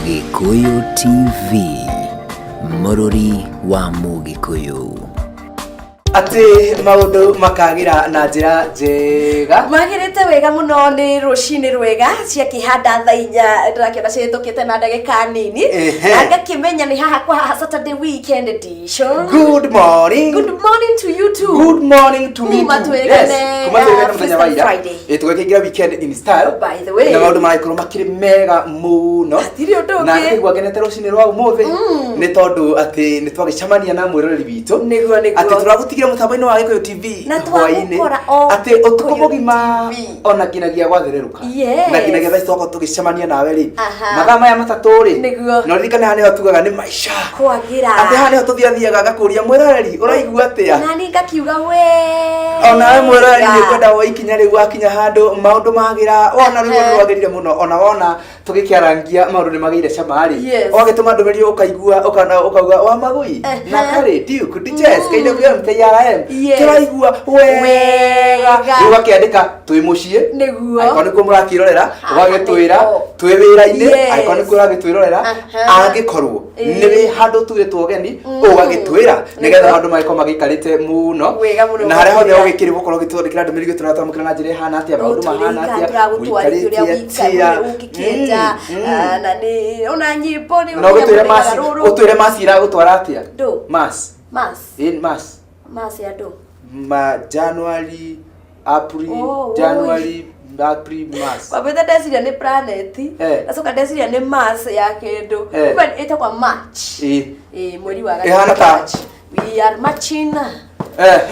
Gĩkũyũ TV, mũrũri wa Mũgĩkũyũ. Atĩ maũndũ makagĩra na njĩra njega. Magĩrĩte wega mũno. Nĩ rũcinĩ rwega, ciakĩhanda thaa 4, ndĩrakĩona cihĩtũkĩte na ndagĩka nini. Na ngakĩmenya nĩ haha kwa haha, Saturday Weekend Edition. Good morning. Good morning to you too. Good morning to me Kuma too. twĩrĩgane, Yes, kuma twĩrĩgane mũthenya wa Freestyle ira. Friday. Ĩ, tũgakĩingĩra weekend in style. By the way. Na maũndũ maragĩkorwo makĩrĩ mega mũno. Hatirĩ ũndũ Na ũngĩ. ngakĩigua ngenete rũcinĩ rwa ũmũthĩ nĩ tondũ atĩ nĩ twagĩcemania na mwĩroreri witũ. Nĩguo. Atĩ tũragũtigire mũtambo-inĩ wa Gĩkũyũ TV Na hwaĩ-inĩ. twagũkora o atĩ ũtukũ Gĩkũyũ mũgima TV. Ona nginagia gwathererũka. Na nginagia thaa ici twakorwo tũgĩcemania nawe rĩ, mathaa maya 3 rĩ, na ũririkane haha nĩho tugaga nĩ maica, Kwagĩra. Atĩ haha nĩho tũthiathiaga ngakũria mwĩroreri, ũraigua atĩa? Nani ngakiuga we. Onawe mwĩroreri, nĩ ngwenda woe ikinya rĩu. Wakinya handũ maũndũ magĩra, wona rwĩmbo nĩ rwagĩrire mũno, ona wona tũgĩkĩarangia maũndũ nĩ magĩire cama rĩ, ũgagĩtũma ndũmĩrĩri, ũkaigua ũkauga wa magui na karĩ Duke DJs KWM KRM, tũraigua wega. Wega. Rĩu ũgakĩandĩka twĩ mũciĩ, angĩkorwo nĩkuo mũrakĩrorera, ũgagĩtwĩra nĩkuo. Twĩ wĩra-inĩ, angĩkorwo nĩkuo ũragĩtwĩrorera, angĩkorwo nĩ wĩ handũ tugĩtwo ũgeni, ũgagĩtwĩra nĩgetha maũndũ magĩkorwo magĩikarĩte mũno. Wega mũno Na harĩa hothe makĩria. ũgĩkĩrĩ gũkorwo ũgĩtwandĩkĩra ndũmĩrĩri, gĩtũra twamũkĩra na njĩra ĩhana atĩa, maũndũ mahana atĩa, Tũragũtwarithia ũrĩa mũikarĩte atĩa. ũngĩkĩenda. Ah, na nĩ ona nyĩmbo nĩ Na ũgĩtwĩre maci, rũrũ. Ũtwĩre maci iragũtwara atĩa. Ndũ. Maci. Mass. In mass. Mass ya ndũ. Ma January, April, Oh, January, April, Mars. Kwambĩte ndeciria nĩ planet. Ngacoka ndeciria nĩ mass ya kĩndũ. Kumbe ĩtagwo March. Ĩ, mweri wa gatatũ. Ĩhana ta- March. We are marching.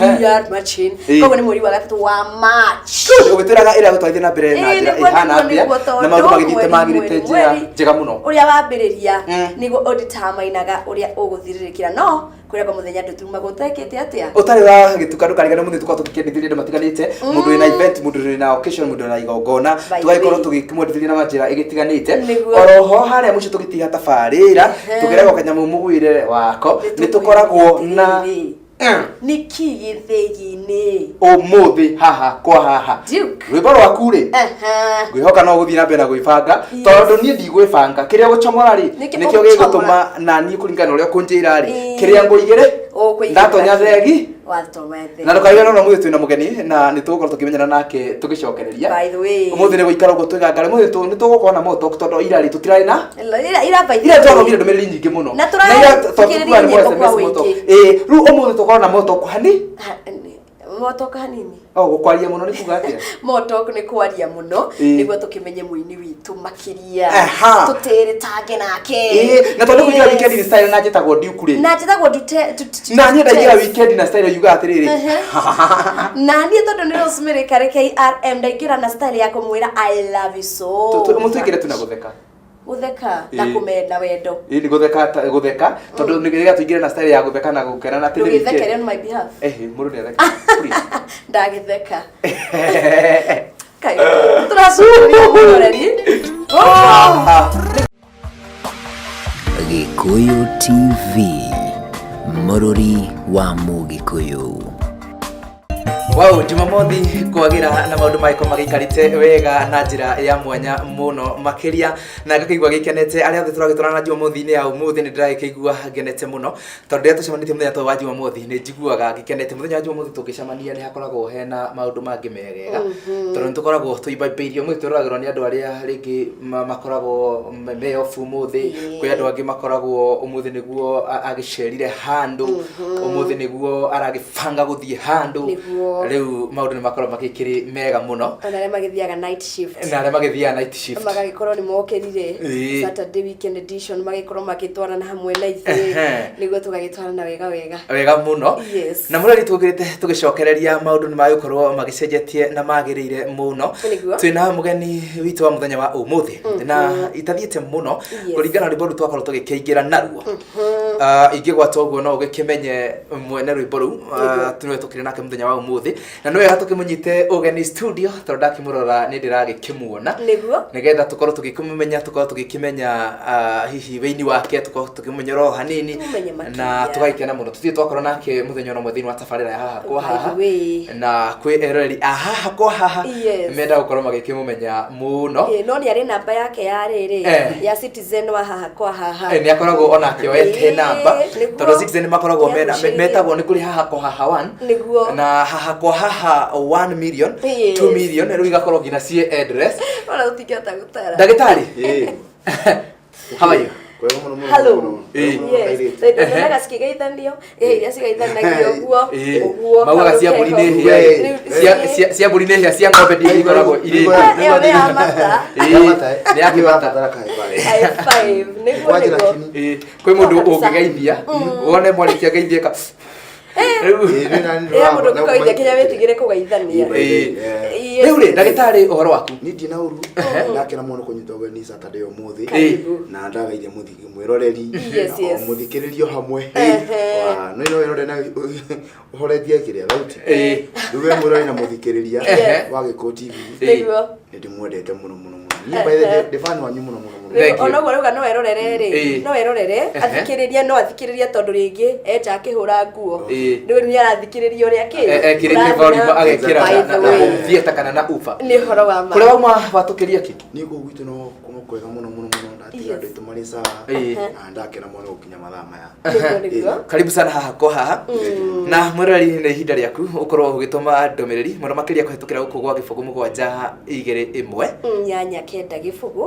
We are marching. Koguo nĩ mweri wa gatatũ wa March. Ũgĩtwĩraga ĩrĩa gũtwarithia na mbere na Ĩĩ, njĩra nĩguo, ĩhana nĩguo, atĩa, nĩguo, na tondũ maũndũ magĩthiĩte mweri, magĩrĩte mweri, njĩra mweri. njega mũno. Ũrĩa wambĩrĩria nĩguo ũnditamainaga ũrĩa ũgũthirĩrĩkĩra, no kũrĩa kwa mũthenya ndũtuma gũtekĩte atĩa. Ũtarĩ wa gĩtuka, ndũkarigane mũthĩ tũkorwo tũgĩkĩendithĩria andũ matiganĩte, mũndũ wĩna event, mũndũ wĩna occasion, mũndũ wĩna igongona, By the tũgagĩkorwo way. tũgĩkĩmwendithĩria na njĩra ĩgĩtiganĩte. Oroho harĩa mũico tũgĩtiga tabarĩra, tũgeragwo kanyamũ mũgwĩre wako, nĩ tũkoragwo na Atĩrĩrĩ, nĩkĩ gĩthĩgi-inĩ ũmũthĩ haha kwa haha? Duke. Rwĩmbo rwaku rĩ, ngwĩhoka no gũthiĩ na mbere na gwĩbanga, tondũ niĩ ndigwĩbanga. Kĩrĩa ũgũcomora rĩ, Nĩkĩo nĩkĩo ũgũcomora. gĩgũtũma na niĩ kũringana na ũrĩa ũkũnjĩra rĩ, kĩrĩa ngũigĩre Ũkũigĩrĩra ndatonya kĩ? thegi. Watonya thegi. Na ndũkariganĩrwo na mũthĩ twĩna mũgeni, na nĩ tũgũkorwo tũkĩmenyana nake tũgĩcokereria. By the way. Ũmũthĩ nĩ gũikara ũguo twĩgangare, ũmũthĩ nĩ tũgũkorwo na moto, tondũ ira rĩ tũtirarĩ na Ira ira by the ira way. twathomire ndũmĩrĩri nyingĩ mũno. Na ira tũrathikĩrĩria tũrathikĩrĩria nyĩmbo nyĩmbo kwa SMS moto. ũingĩ. Ĩĩ, rĩu ũmũthĩ tũkorwo na moto hani. Motoka hanini. O gũkwaria mũno nĩ kuga atĩa? Motok nĩ kwaria mũno, nĩguo tũkĩmenye mũini witũ makĩria, tũtĩrĩtange nake. Ĩĩ, na tondũ kũingĩra weekend ni style, na njĩtagwo Duke rĩ, Na njĩtagwo Ndute na niĩ ndaingĩra weekend na style yugaga atĩrĩrĩ. Na niĩ tondũ nĩ Rosemary Karĩ KRM, ndaingĩra na style ya kũmwĩra "I love you so Mũtũingĩre tu na much." gũtheka. Gũtheka na kũmenda wendo. Ĩĩ, nĩ gũtheka, gũtheka, tondũ nĩ getha tũingĩre na style ya gũtheka na gũkena na atĩ nĩ Ndũgĩthekere weekend. on my behalf. Ehe, mũndũ nĩ atheka, please. Ndagĩtheka. Kai tũracukuria mũroreri. Ah. Gĩkũyũ TV, mũrũri wa Mũgĩkũyũ. Wow, Jumamothi kwagĩra na maũndũ magĩkorwo magĩikarĩte wega na njĩra ya mwanya mũno makĩria, na ngakĩigua gĩkenete. Arĩa othe tũragĩtwarana na Jumamothi-inĩ ya ũmũthĩ, nĩ ndĩragĩkĩigua ngenete mũno, tondũ rĩrĩa tũcemanĩtie mũthenya ta wa Jumamothi nĩ njiguaga ngĩkenete. Mũthenya wa Jumamothi tũngĩcemania nĩ hakoragwo hena maũndũ mangĩ megega, tondũ nĩ tũkoragwo tũimbaimbĩirio. Ũmũthĩ twĩroragĩrwo nĩ andũ arĩa rĩngĩ makoragwo me off ũmũthĩ. Kwĩ andũ angĩ makoragwo ũmũthĩ nĩguo agĩcerire handũ, ũmũthĩ nĩguo aragĩbanga gũthiĩ handũ. Rĩu maũndũ nĩ makoragwo magĩkĩrĩ mega mũno. Ona arĩa magĩthiaga night shift. Na arĩa magĩthiaga night shift. Magagĩkorwo nĩ mokĩrire Saturday Weekend Edition, magĩkorwo magĩtwarana hamwe na ithuĩ, nĩguo tũgagĩtwarana wega wega. Wega mũno. Na mũreri tũkĩrĩte tũgĩcokereria, maũndũ nĩ magĩkorwo magĩcenjetie na magĩrĩire mũno. Twĩna mũgeni witũ wa mũthenya wa ũmũthĩ, na itathiĩte mũno kũringana na rwĩmbo rũu twakorwo tũgĩkĩingĩra naruo. Ingĩgwata ũguo no ũgĩkĩmenye mwene rwĩmbo rũu. Nĩwe tũkĩrĩ nake mũthenya wa ũmũthĩ, na nĩ wega tũkĩmũnyite ũgeni studio tondũ ndakĩmũrora nĩ ndĩragĩkĩmuona, nĩgetha tũkorwo tũgĩkĩmũmenya, tũkorwo tũgĩkĩmenya hihi wĩini wake, tũkorwo tũkĩmũmenya oro hanini. Tũmũmenye makĩria. Na tũgagĩkena mũno tũtirĩ twakorwo nake mũthenya ona ũmwe thĩinĩ wa tabarĩra ya Haha kwa By the Haha. way. Na kwĩ eroreri a Haha kwa Haha menda gũkorwo magĩkĩmũmenya mũno. Ĩ, no nĩ arĩ namba yake ya rĩrĩ ya Citizen wa Haha kwa Haha. Eh, nĩ akoragwo onake oete namba, tondũ Citizen makoragwo mena Nĩagucĩrĩirie. metagwo nĩ kũrĩ Haha kwa Haha 1 na Haha kwa Haha 1 million, 2 million, rĩu igakorwo nginya ciĩ endless. Ona ũtingĩhota gũtara. Ndagĩtarĩ, how are you? Kwega mũno mũno. Hello. Mũno, mũno, mũno, Yes. airĩtu. Nyonaga cikĩgeithanio, iria cigeithanagio ũguo ũguo. Maugaga cia mbũri nĩ hĩa. Rĩu Cia mbũri nĩ hĩa, cia ng'ombe ndio ikoragwo irĩ. Ĩyo nĩ ya mata. Ĩ, nĩ ya kĩmata. Batara ka high five. High five. Nĩguo. Kwanja Nĩguo. lakini. Ĩ, kwĩ mũndũ Kabisa. ũngĩgeithia wone mwarĩkia geithie ka rĩu. Ĩ, nĩ nani Ĩrĩa mũndũ ũngĩkũgeithia kinya wĩtigĩre kũgeithania. Ĩ. Yes. Rĩu rĩ, ndagĩtarĩ, ũhoro waku? Niĩ ndina ũru, ndakena mũno kũnyita ũgeni Saturday ũmũthĩ. Karibu. Na ndagaithia mwĩroreri na o mũthikĩrĩrio hamwe. Wa, no ino wĩrore na ũhoretie kĩrĩa thauti. Rĩu we mwĩroreri na mũthikĩrĩria wa Gĩkũyũ TV, nĩ ndĩmwendete mũno mũno mũno. Niĩ by the way, ndĩ fan wanyu mũno mũno mũno. Thank you. Ona ũguo rauga no erorere rĩ, no erorere, athikĩrĩrie, no athikĩrĩrie tondũ rĩngĩ enja akĩhũra nguo, rĩu nĩ arathikĩrĩria ũrĩa kĩ Ekĩrĩte ũrathiĩ volume, agekĩra By na the na way, home theater kana na ufa. Nĩ ũhoro wa ma. Kũrĩa wauma watũkĩria kĩ? Niĩ kũu gwitũ no kwega mũno mũno mũno, ndatiga andũ aitũ marĩ sawa, na ndakena mũno gũkinya mathaa maya. Nĩguo. Karibu sana Haha kwa Haha. Na mwĩroreri, nĩ ihinda rĩaku ũkorwo ũgĩtũma ndũmĩrĩri mũno makĩria kũhetũkĩra gũkũ gwa 072 1 890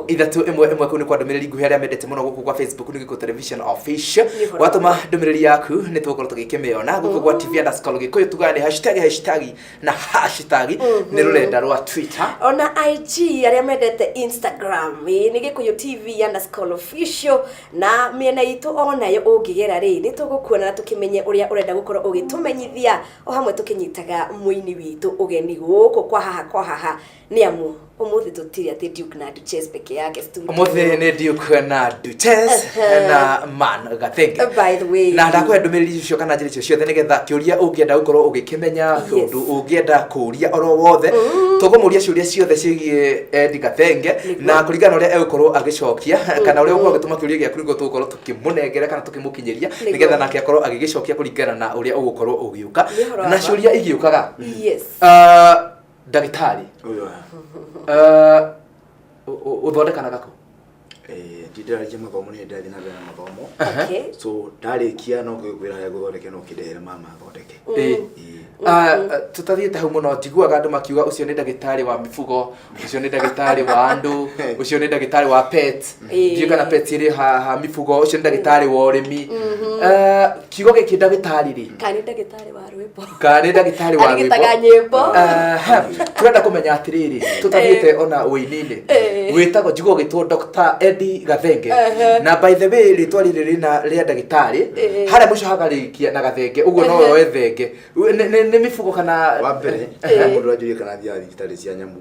311. Kũu nĩ kwa ndũmĩrĩri nguhĩ. Arĩa mendete mũno gũkũ gwa Facebook nĩ Gĩkũyũ Television Official. Nĩ ũhoro. Watũma ndũmĩrĩri yaku nĩ tũgũkorwo tũgĩkĩmĩona gũkũ gwa TV_Gĩkũyũ. Tugaga nĩ hashtag, hashtag na hashtag, nĩ rũrenda rwa Twitter. Ona IG, arĩa mendete Instagram, ĩ, nĩ Gĩkũyũ TV_official. Na mĩena itũ onayo ũngĩgera rĩ, nĩ tũgũkuona na tũkĩmenye ũrĩa ũrenda gũkorwo ũgĩtũmenyithia, o hamwe tũkĩnyitaga mũini witũ ũgeni gũkũ kwa Haha kwa Haha, nĩ amu ũmũthĩ tũtirĩ atĩ Duke na Duchess peke yake studio. Ũmũthĩ nĩ Duke na Duchess na Man Gathenge. By the way. Na ndakũhe ndũmĩrĩri icio kana njĩra icio ciothe nĩgetha kĩũria ũngĩenda gũkorwo ũgĩkĩmenya, ũndũ ũngĩenda kũũria oro wothe, tũkũmũria ciũria ciothe ciĩgiĩ Eddie Gathenge, na kũringana na ũrĩa egũkorwo agĩcokia kana ũrĩa ũgũkorwo ũgĩtũma kĩũria gĩaku, nĩguo tũgũkorwo tũkĩmũnengera kana tũkĩmũkinyĩria, nĩgetha nake akorwo agĩgĩcokia kũringana na ũrĩa ũgũkorwo ũgĩũka Nĩ ũhoro wa na ma. ciũria igĩũkaga. Ndagĩtarĩ, Ũyũ, ũthondekanaga kũ? Ndindarĩkia mathomo, nĩ ndĩrathiĩ na mbere na mathomo. So ndarĩkia no ngĩkwĩra harĩa ngũthondeke, no kĩndehere mama athondeke. Ĩĩ. Tũtathiĩte hau mũno, njiguaga andũ makiuga ũcio nĩ ndagĩtarĩ wa mifugo, ũcio nĩ ndagĩtarĩ wa andũ, ũcio nĩ ndagĩtarĩ wa pet. Ndiũĩ kana pet ĩrĩ ha mifugo. Ũcio nĩ ndagĩtarĩ wa ũrĩmi. Kiugo gĩkĩ ndagĩtarĩ rĩ, Kana nĩ ndagĩtarĩ wa rwĩmbo? Kana nĩ ndagĩtarĩ wa rwĩmbo? Arigitaga nyĩmbo. Aha, tũrenda kũmenya atĩrĩrĩ, tũtathiĩte ona ũini-inĩ, wĩtagwo, njigua ũgĩtwo Dr. Eddie Gathenge. Na by the way, rĩtwa rĩrĩ rĩna rĩa ndagĩtarĩ, harĩa mũico hagarĩkia na Gathenge ũguo, no woe thenge. Nĩ mifugo kana? Wa mbere, mũndũ aranjũria kana thiaga thibitarĩ cia nyamũ,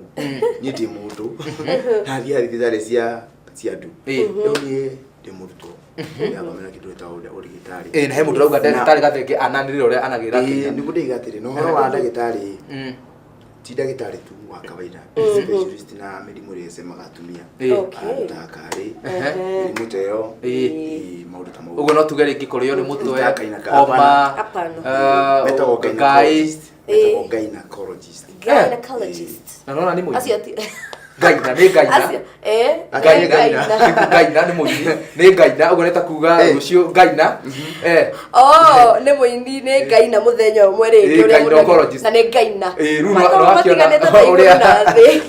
niĩ ndĩ mũndũ, na thiaga thibitarĩ cia andũ. Rĩu niĩ ndĩ mũrutwo ndĩrathomera kĩndũ gĩtagwo ũrigitari. Ĩ, na he mũndũ ũrauga ndagĩtarĩ Gathenge ananĩrĩra ũrĩa anagĩra Kenya. Nĩguo ndĩiga atĩrĩ, na ũhoro wa ndagĩtarĩ, ti ndagĩtarĩ tu wa kawaida, specialist na mĩrimũ ĩrĩa ĩcemaga atumia. Andũ ta karĩ mĩrimũ ta ĩyo. Ĩ, maũndũ ta mau. Ũguo no tuge rĩngĩ kũrĩo nĩ mũtwe, Kaina homa, Hapana. Metagwo ngai. gynecologist. Metagwo gynecologist. Gynecologist. Na nona nĩ mũini. Acio ti Ngaina nĩ ngaina. Acio Ngaina. Ngaina. Ngaina nĩ mũini, nĩ ngaina, ũguo nĩ ta kuga rũciũ ngaina. Oh, nĩ mũini, nĩ ngaina mũthenya ũmwe rĩngĩ ũrĩa mũndũ Gynecologist. Na nĩ ngaina. Rĩu Makorwo nĩwakĩona matiganĩte ta igũrũ ũrĩa na thĩ.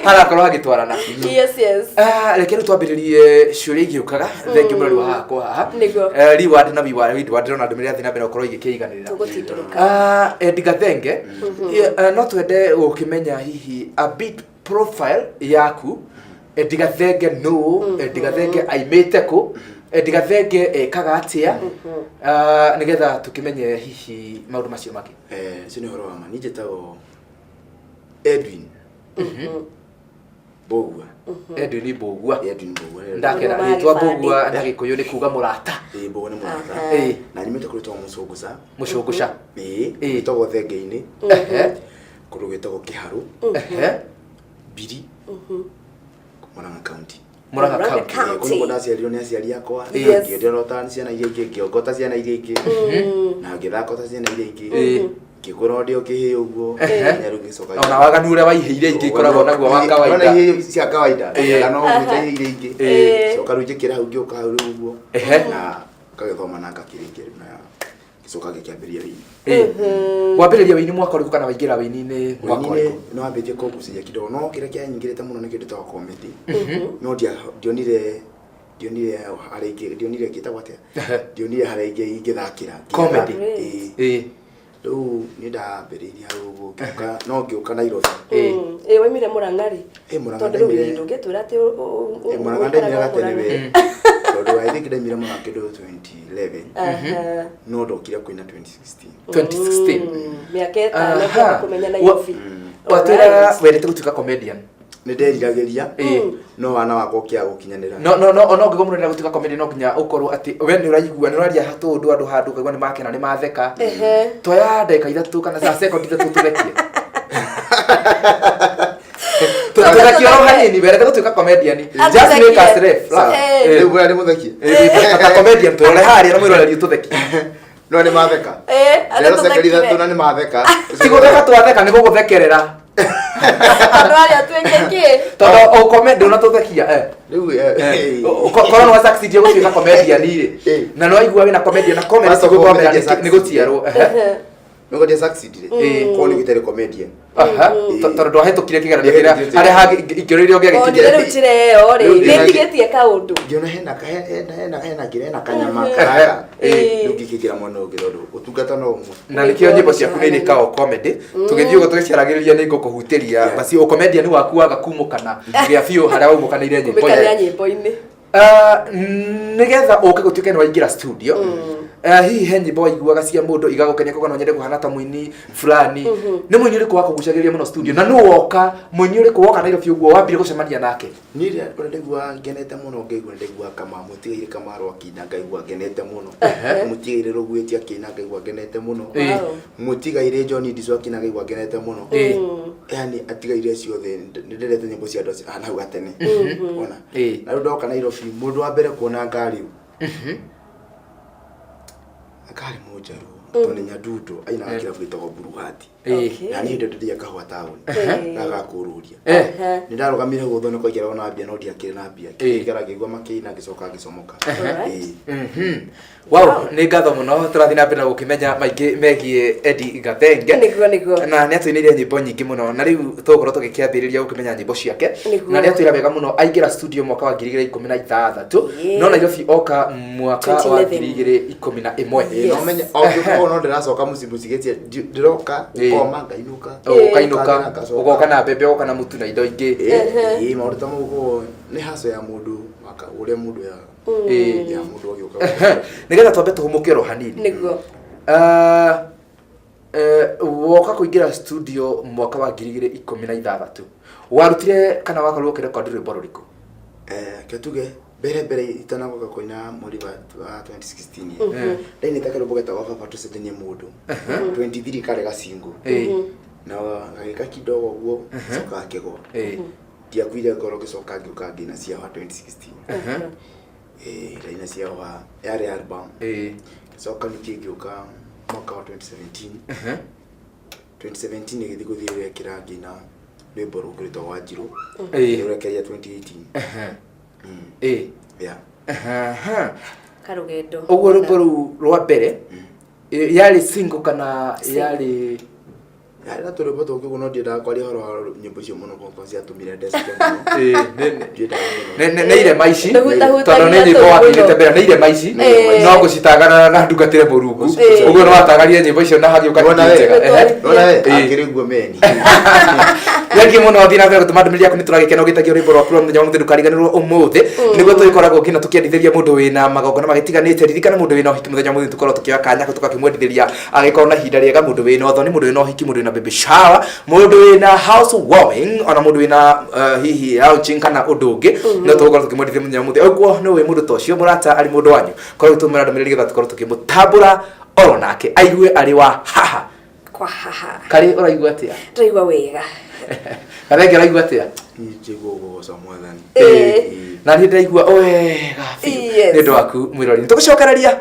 harakorwo hagĩtwarana. Yes. Ah, reke rĩu twambĩrĩrie ciũria igĩũkaga. Thengiũ mũrori wa Haha kwa Haha. Nĩguo. Reward na reward, ndĩrona ndũmĩrĩri yathiĩ na mbere gũkorwo igĩkĩiganĩrĩra. Tũgũtindũrũka. Ah, Eddie Gathenge, no twende gũkĩmenya hihi a bit profile yaku. Eddie Gathenge nũ? Eddie Gathenge aimĩte kũ? Eddie Gathenge ekaga atĩa? Ah, nĩgetha tũkĩmenye hihi maũndũ macio mangĩ. Ũcio nĩ ũhoro wa ma. Niĩ njĩtagwo Edwin. Mbũgua. Edwin Mbũgua. Edwin Mbũgua. Ndakena Mũrũ wa rĩtwa gĩbandĩ. Mbũgua na Gĩkũyũ nĩ kuga mũrata. Ĩĩ, Mbũgua nĩ mũrata. Aha. Ĩĩ. Na nyumĩte kũrĩ twa Mũcũngũca. Mũcũngũca. Ĩĩ, Ĩĩ. gwĩtagwo Thenge-inĩ, Ehe. kũndũ gwĩtagwo Kĩharũ, Ehe. Mbiri, Murang'a County. Murang'a Murang'a County. County. Ĩĩ, kũu nĩkuo ndaciarirwo nĩ aciari akwa, Yes. ngĩenderwo ta ciana iria ingĩ, ngĩongo ta ciana iria ingĩ, na ngĩthaka ta ciana iria ingĩ. Ĩĩ. Ngĩkũra o ndĩ o kĩhĩĩ ũguo, Ehe. nginya rĩu ngĩcoka Ona waganu ũrĩa wa ihĩ iria ingĩ ikoragwo naguo wa Ona kawaida. ihĩĩ cia kawaida, Ĩĩ. na no gwĩta ihĩĩ iria ingĩ. Ĩĩ. Coka rĩu njĩkĩra hau ngĩũka hau rĩu ũguo. Ehe. Na ngagĩthoma na ngakĩrĩkia rĩu na gĩcoka ngĩkĩambĩrĩria wĩini. Ĩĩ. Wambĩrĩria wĩini mwaka ũrĩkũ kana waingĩra wĩini-inĩ mwaka Wĩini-inĩ ũrĩkũ? nĩ wambĩtie kũngucĩria kidogo no kĩrĩa kĩanyingĩrĩte mũno nĩ kĩndũ ta comedy. No ndionire ndionire harĩa ingĩ ndionire gĩtagwo atĩa? Ndionire harĩa ingĩ ingĩthakĩra. Comedy. Ĩĩ. Ĩĩ. Rĩu nĩ ndambĩrĩirie hau ũguo ngĩũka no ngĩũka Nairobi. Ĩĩ. Ĩĩ waimire Mũrang'a rĩ? Ĩĩ, Mũrang'a Tondũ rĩu ndaimire- ndũngĩtwĩra atĩ Ĩĩ, Mũrang'a ndaimire gatene we. Tondũ I think ndaimire Mũrang'a kĩndũ 2011 no ndokire kũina 2016. 2016. Mĩaka ĩtano Aha. kũmenya Nairobi. Watwĩra wendete gũtuĩka comedian. Nĩ nderiragĩria Ĩĩ. no wana wakwa ũkĩaga gũkinyanĩra. No no no ona ũngĩkorwo mũndũ arenda gũtuĩka comedian no nginya ũkorwo atĩ we nĩ ũraigua nĩ ũraria tũũndũ andũ handũ ũkaigua nĩ makena nĩ matheka. Ehe. Toya ndagĩka ithatũ kana ca sekondi ithatũ tũthekie. Tũthekie oro hanini wendete gũtuĩka comedian. Just make us laugh. Sawa. Eh. Rĩu bwana nĩ mũthekie. Ta comedian tũrore harĩa na mwĩroreri tũthekie. No nĩ matheka. Ĩĩ, andũ Rero sekondi tũthekire. ithatũ na nĩ matheka. Ti gũtheka twatheka nĩ gũgũthekerera. Andũ arĩa tuĩke kĩ? Tondũ ũkome ndũnatũthekia eh. Rĩu eh, Korwo nĩ wasucceed gũtuĩka comedian rĩ Eh. na nĩ waigua wĩna comedian na comedy First of all, gũthomera comedian nĩ gũciarwo ehe. Nĩguo ndia succeed rĩ. Ĩĩ. Korwo nĩ gĩtarĩ comedian. Aha. Tondũ ndwahĩtũkire kĩgeranio kĩrĩa harĩa hangĩ ingĩũria iria Onire ũngĩagĩkinyire. rĩu njĩra ĩyo rĩ, Rĩu nĩ ndĩra- ĩtigĩtie kaũndũ. Ngĩona hena hena hena hena kĩrĩa hena kanyama karaka. Ĩĩ. Rĩu ngĩkĩingĩra mwena ũngĩ tondũ ũtungata no ũmwe. Na nĩkĩo nyĩmbo ciaku nĩ irĩkaga comedy tũgĩthiĩ ũguo tũgĩciaragĩrĩria nĩ ngũkũhutĩria Yeah. basi ũcomedian waku waga kumũkana gĩa biũ harĩa waumũkanĩire nyĩmbo Kumĩkania nyĩmbo-inĩ. Ah, nĩgetha ũke gũtuĩke nĩ waingĩra studio hihi he nyĩmbo waiguaga cia mũndũ igagũkenia koguo no nyende kũhana ta mũini fulani nĩ mũini ũrĩkũ wakũgucagĩrĩria mũno studio na nũ woka mũini ũrĩkũ woka Nairobi ũguo wambire gũcemania nake? Niĩ rĩrĩa ũrĩa ndaiguaga ngenete mũno ngaigua ndaiguaga kama mũtigairĩ Kamaru akĩina ngaigua ngenete mũno. Mũtigairĩ Rũgwĩti akĩina ngaigua ngenete mũno. Ĩĩ. Wow. Mũtigairĩ John Ndichu akĩina ngaigua ngenete mũno. Ĩĩ. Yani atigaire acio othe nĩ ndendete nyĩmbo cia andũ acio a nahau gatene. Ona. Ĩĩ. Na rĩu ndoka Nairobi mũndũ wa mbere kuona ngari akarĩ mũnjaruo tondũ nĩ Nyadundo ainaga kĩrabu gĩtagwo Blue Heart. Ĩĩ. Okay. Na niĩ hĩndĩ ĩyo ndĩrĩa kahũa taũni Ĩĩ. gagakũrũria. Eh. Ehe. Nĩ ndarũgamire hau ũthoni kwaingĩra ona mbia no ndiakĩrĩ na mbia. Ĩĩ. Ngĩikara ngĩigua makĩina ngĩcoka ngĩcomoka. Alright. Ĩĩ. Wow, nĩ ngatho mũno tũrathiĩ na mbere na gũkĩmenya maingĩ megiĩ Eddie Gathenge. Nĩguo, nĩguo. Na nĩ atũinĩire nyĩmbo nyingĩ mũno na rĩu tũgũkorwo tũgĩkĩambĩrĩria gũkĩmenya nyĩmbo ciake. Nĩguo. Na nĩ atwĩra wega mũno aingĩra studio mwaka wa 2016 Yeah. no Nairobi oka mwaka wa 2011. 2011. Ĩĩ, no menye o ngĩũka no ndĩracoka mũciĩ mũcigĩtie ndĩroka Ĩĩ. ngoma ngainũka. Ũkainũka Ngacoka. ũgoka na mbembe ũgoka na mũtu na indo ingĩ. Ĩĩ, ĩĩ, maũndũ ta mau ũguo nĩ haco ya mũndũ ũrĩa mũndũ ya Ĩĩ. ya mũndũ agĩũka. Nĩgetha twambe tũhũmũke oro hanini. Nĩguo. Woka kũingĩra studio mwaka wa 2016 warutire kana wakorirwo ũkĩrekondi rwĩmbo rũrĩkũ? Ke tuge mbere mbere itanagoka kũina mweri wa 2016 ndainĩte karwĩmbo getagwo baba tũcenjanie mũndũ 23 karĩ gacingo Ĩĩ. na gagĩka kidogo ũguo coka gakĩgwa. Ĩĩ. Ndiakuire ngoro ngĩcoka ngĩũka ngĩina cia wa 2016. Ĩĩ, ndaina cia wa yarĩ album. Ĩĩ. Ngĩcoka ningĩ ngĩũka mwaka wa 2017. 2017 ĩgĩthiĩ gũthiĩ gwekĩra ngĩina rwĩmbo rũngĩ rwĩtagwo Wanjirũ. Ĩĩ. Rũrekereria 2018. Ĩĩ. Yeah. Aha. Karũgendo. Ũguo rwĩmbo rũu rwa mbere yarĩ single kana yarĩ Yarĩ na tũrwĩmbo tũngĩ ũguo no ndiendaga kwaria ũhoro wa nyĩmbo icio mũno kwa ciatũmire ndecike mũno. Ĩĩ, nĩ- Ndiendaga mũno. nĩ irema ici Ndũhutahutagia tondũ nĩ nyĩmbo tũu wakinĩte mũno. mbere nĩ irema ici Ĩĩ. no ngũcitagana na ndungatĩre mũrungu Ĩĩ. ũguo nĩ watagarie nyĩmbo icio na hagĩũka Wona nyingĩ we? njega. Ehe. Wona we? Ĩĩ. Akĩrĩ guo meni. Thengiũ mũno, thiĩ na mbere gũtũma ndũmĩrĩri yaku, nĩ tũragĩkena ũgĩtagia rwĩmbo rwaku rwa mũthenya wa ũmũthĩ. Ndũkariganĩrwo ũmũthĩ nĩguo tũgĩkoragwo nginya tũkĩendithĩria mũndũ wĩna magongona magĩtiganĩte. Ririkana mũndũ wĩna ũhiki mũthenya wa ũmũthĩ tũkoragwo tũkĩoya kanya kau tũgakĩmwendithĩria agĩkorwo na ihinda rĩega, mũndũ wĩna ũthoni, mũndũ wĩna ũhiki, mũndũ wĩna baby shower, mũndũ wĩna house warming, ona mũndũ wĩna hihi launching kana ũndũ ũngĩ, no tũgũkorwo tũkĩmwendithia mũthenya wa ũmũthĩ. Ũguo nĩ ũĩ mũndũ ta ũcio, mũrata arĩ mũndũ wanyu, korwo ũgĩtũmĩra ndũmĩrĩri nĩgetha tũkorwo tũkĩmũtambũra oro nake aigue arĩ wa haha Kwa haha. Karĩ ũraigua atĩa? Ndĩraigua wega. Gathenge, ũraigua atĩa? Niĩ njigua ũgũgoca Mwathani. Na niĩ ndĩraigua wega biũ. Nĩ ũndũ waku mwĩrori, nĩ tũgũcokereria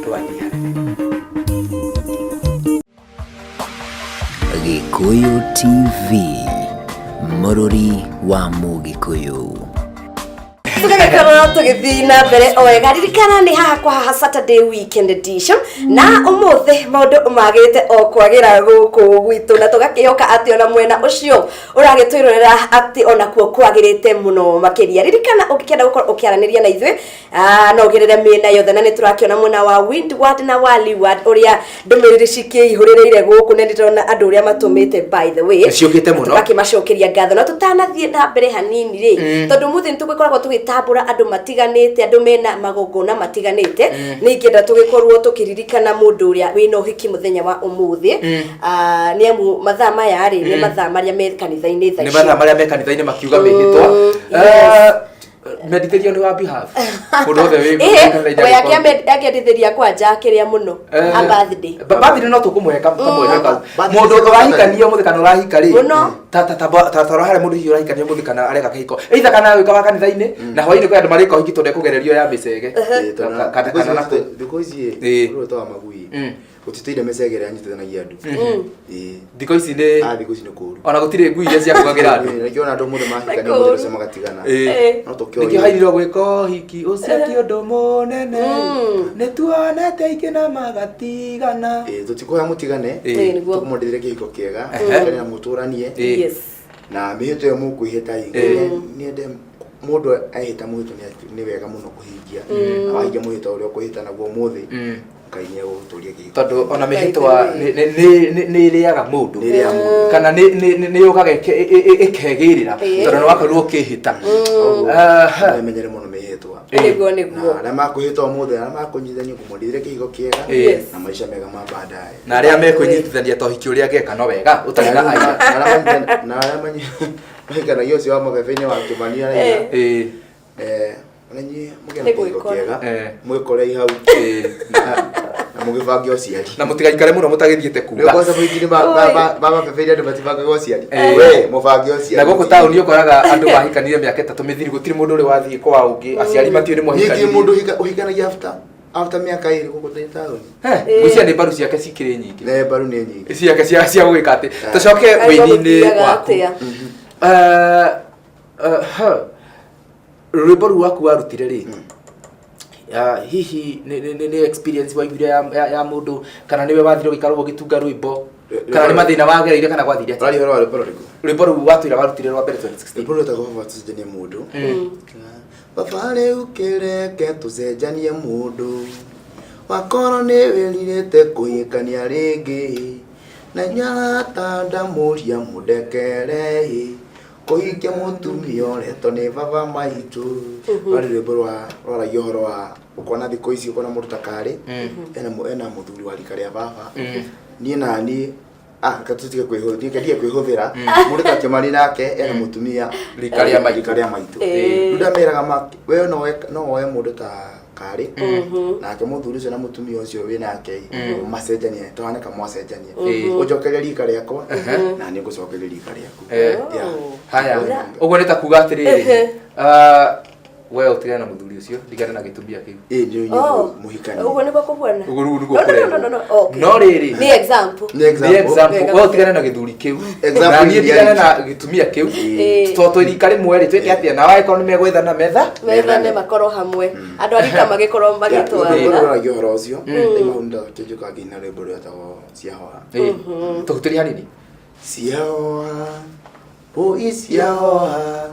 twathiĩ hanene. Gĩkũyũ TV, mũrũri wa Mũgĩkũyũ. Tũgagĩkorwo tũgĩthiĩ na mbere o wega. Ririkana nĩ haha kwa haha Saturday Weekend Edition, na ũmũthĩ maũndũ magĩte o kwagĩra gũkũ gwitũ, na tũgakĩhoka atĩ ona mwena ũcio ũragĩtwĩrorera atĩ onakuo kwagĩrĩte mũno makĩria. Ririkana ũngĩkĩenda gũkorwo ũkĩaranĩria na ithuĩ, no ũgerere mĩena yothe, na nĩ tũrakĩona mwena wa Windward na wa Leeward ũrĩa ndũmĩrĩri cikĩihũrĩrĩire gũkũ, na ndĩrona andũ ũrĩa matũmĩte, by the way. Ciũkĩte mũno. Tũgakĩmacokeria ngatho. Na tũtanathiĩ na mbere hanini rĩ, tondũ ũmũthĩ nĩ tũgĩkoragwo tũgĩtambũra andũ matiganĩte, andũ mena magongona matiganĩte, nĩ ingĩenda tũgĩkorwo tũkĩririkana mũndũ ũrĩa wĩna ũhiki mũthenya wa ũmũthĩ. Nĩ amu mathaa maya rĩ, nĩ mathaa marĩa me kanitha-inĩ thaa Nĩ ici. mathaa marĩa me kanitha-inĩ makiuga mĩhĩtwa. Yes. Mendithĩrio nĩ wa behalf mũndũ wothe wĩ Ĩhĩ, kanitha-inĩ we agĩkorwo- akĩendithĩria kwanja kĩrĩa mũno a birthday. Birthday no tũkũmũhe kamweke kau. Birthday Mũndũ nĩ ũrahikania ũmũthĩ kana ũrahika rĩ, Mũno. ta ta harĩa mũndũ hihi ũrahikania ũmũthĩ kana areka kĩhiko, either kana agĩũka wa kanitha-inĩ na hwaĩ-inĩ kwĩ andũ marĩka ũhiki tondũ ekũgererio ya mĩcege. Kana na kũ- Thikũ ici ũndũ ũyũ wa magui gũtitũire mĩcege ĩrĩa yanyitithanagia andũ. Thikũ ici nĩ Ah, thikũ ici nĩ kũũru. Ona gũtirĩ ngui iria ciakũgagĩra andũ. Nĩkĩo ona andũ mũthĩ mahikania Nĩ mũthĩ kũũru. ũcio magatigana. No tũkĩorio. Nĩkĩo hainirwo gwĩka ũhiki ũcio ti ũndũ mũnene, nĩ tuonete ingĩ na magatigana. Tũtikũhoya mũtigane. Nĩguo. Tũkũmwendithĩria kĩhiko kĩega, mũikare na mũtũranie. Na mĩhĩtwa ĩyo mũkwĩhĩta ĩ, niende mũndũ ehĩta mũhĩtwa nĩ wega mũno kũhingia, na wahingia mũhĩtwa ũrĩa ũkwĩhĩta naguo ũmũthĩ, Ngai nĩ egũgũtũria kĩhiko. Tondũ ona mĩhĩtwa nĩ ĩrĩaga mũndũ. Nĩ ĩrĩaga mũndũ. Kana nĩ yũkaga ĩkegĩrĩra tondũ nĩ wakorirwo ũkĩhĩta. Koguo, Aha. memenyere mũno mĩhĩtwa. Nĩguo. Na arĩa makwĩhĩta ũmũthĩ, arĩa makũnyitithania, ngũmwendithĩria kĩhiko kĩega na maica mega ma baadaye. Na arĩa mekwĩnyitithania ta ũhiki ũrĩa ngeka no wega ũtarĩ na aira. Na arĩa mahikanagia ũcio wa mabebe-inĩ wa Kĩmani araiga, ona inyuĩ mũgĩe na Nĩ kĩhiko gwĩkora. kĩega, mwĩkore hau na mũgĩbange ũciari. Na mũtigaikare mũno mũtagĩthiĩte kuga. Nĩ kwanza mũingĩ ma mabebe-inĩ andũ matibangaga ũciari. Eh. We mũbange ũciari. Na gũkũ taũni ũkoraga andũ mahikanire mĩaka 3 mĩthiru, gũtirĩ mũndũ ũrĩ wathiĩ kwa ũngĩ, aciari matiũĩ nĩ Ningĩ mwahikanirie. mũndũ ũhikanagia after mĩaka 2 gũkũ thĩ taũni. Ngwĩciria nĩ mbaru ciake cikĩrĩ nyingĩ. Ne mbaru nĩ nyingĩ. Ciake cia gwĩka atĩ tũcoke Arigwo wĩini-inĩ gũthiaga waku. atĩa? Rwĩmbo rũu waku warutire rĩ, hihi nĩ experience waiguire ya mũndũ, kana nĩwe wathire ũgĩikara ũguo ũgĩtunga rwĩmbo, kana nĩ mathĩna wagereire, kana gwathire atĩa? Ũraria ũhoro wa rwĩmbo rũrĩkũ? Rwĩmbo rũu watwĩra warutire rwa mbere 2016. Rwĩmbo rwĩtagwo Baba Tũcenjanie Mũndũ. Baba rĩu kĩreke tũcenjanie mũndũ, wakorwo nĩ wĩrirĩte kũhikania rĩngĩ, na nyarata ndamũria mũndekere kũhikia mũtumia ũretwo nĩ baba maitũ. Rwarĩ rwĩmbo rwaragia ũhoro wa ũkona thikũ ici ũkona mũndũ ta karĩ ena mũthuri wa rika rĩa baba, niĩ na niĩ, reke tũtige kwĩhũthĩra, reke ndige kwĩhũthĩra, mũndũ ta Kĩmani nake ena mũtumia Rika rĩa maitũ. Rika rĩa maitũ. Rĩu ndameraga we no woe mũndũ ta karĩ nake mũthuri ũcio na mũtumia ũcio wĩ nake macenjanie, tũhane ka mwacenjanie, ũnjokerie rika rĩakwa na niĩ ngũcokerie rika rĩaku. Yeah. Haya, ũguo nĩ ta kuga atĩrĩrĩ, we ũtigane na mũthuri ũcio, ndigane na gĩtumia kĩu. Ĩ nĩ Oh, mũhikani. Ũguo nĩguo kũhuana. Ũguo rĩu nĩguo No, no, kũrerwo. no, no, no, okay. No rĩrĩ, Nĩ example. Nĩ nĩ example. example, Wega. we ũtigane na gĩthuri kĩu Example na niĩ iria ndigane na reality. gĩtumia kĩu, tondũ twĩ rika rĩmwe rĩ, twĩke atĩa? Na angĩkorwo nĩ megwethana metha Methane, makorwo hamwe, andũ a rika magĩkorwo Rwĩmbo magĩtwarana. rwaragia ũhoro ũcio. Rĩu hau nĩnjokaga ngĩina rwĩmbo rwetagwo Ciahoha. Tũhutĩrie hanini. Ciahoha, oi ciahoha,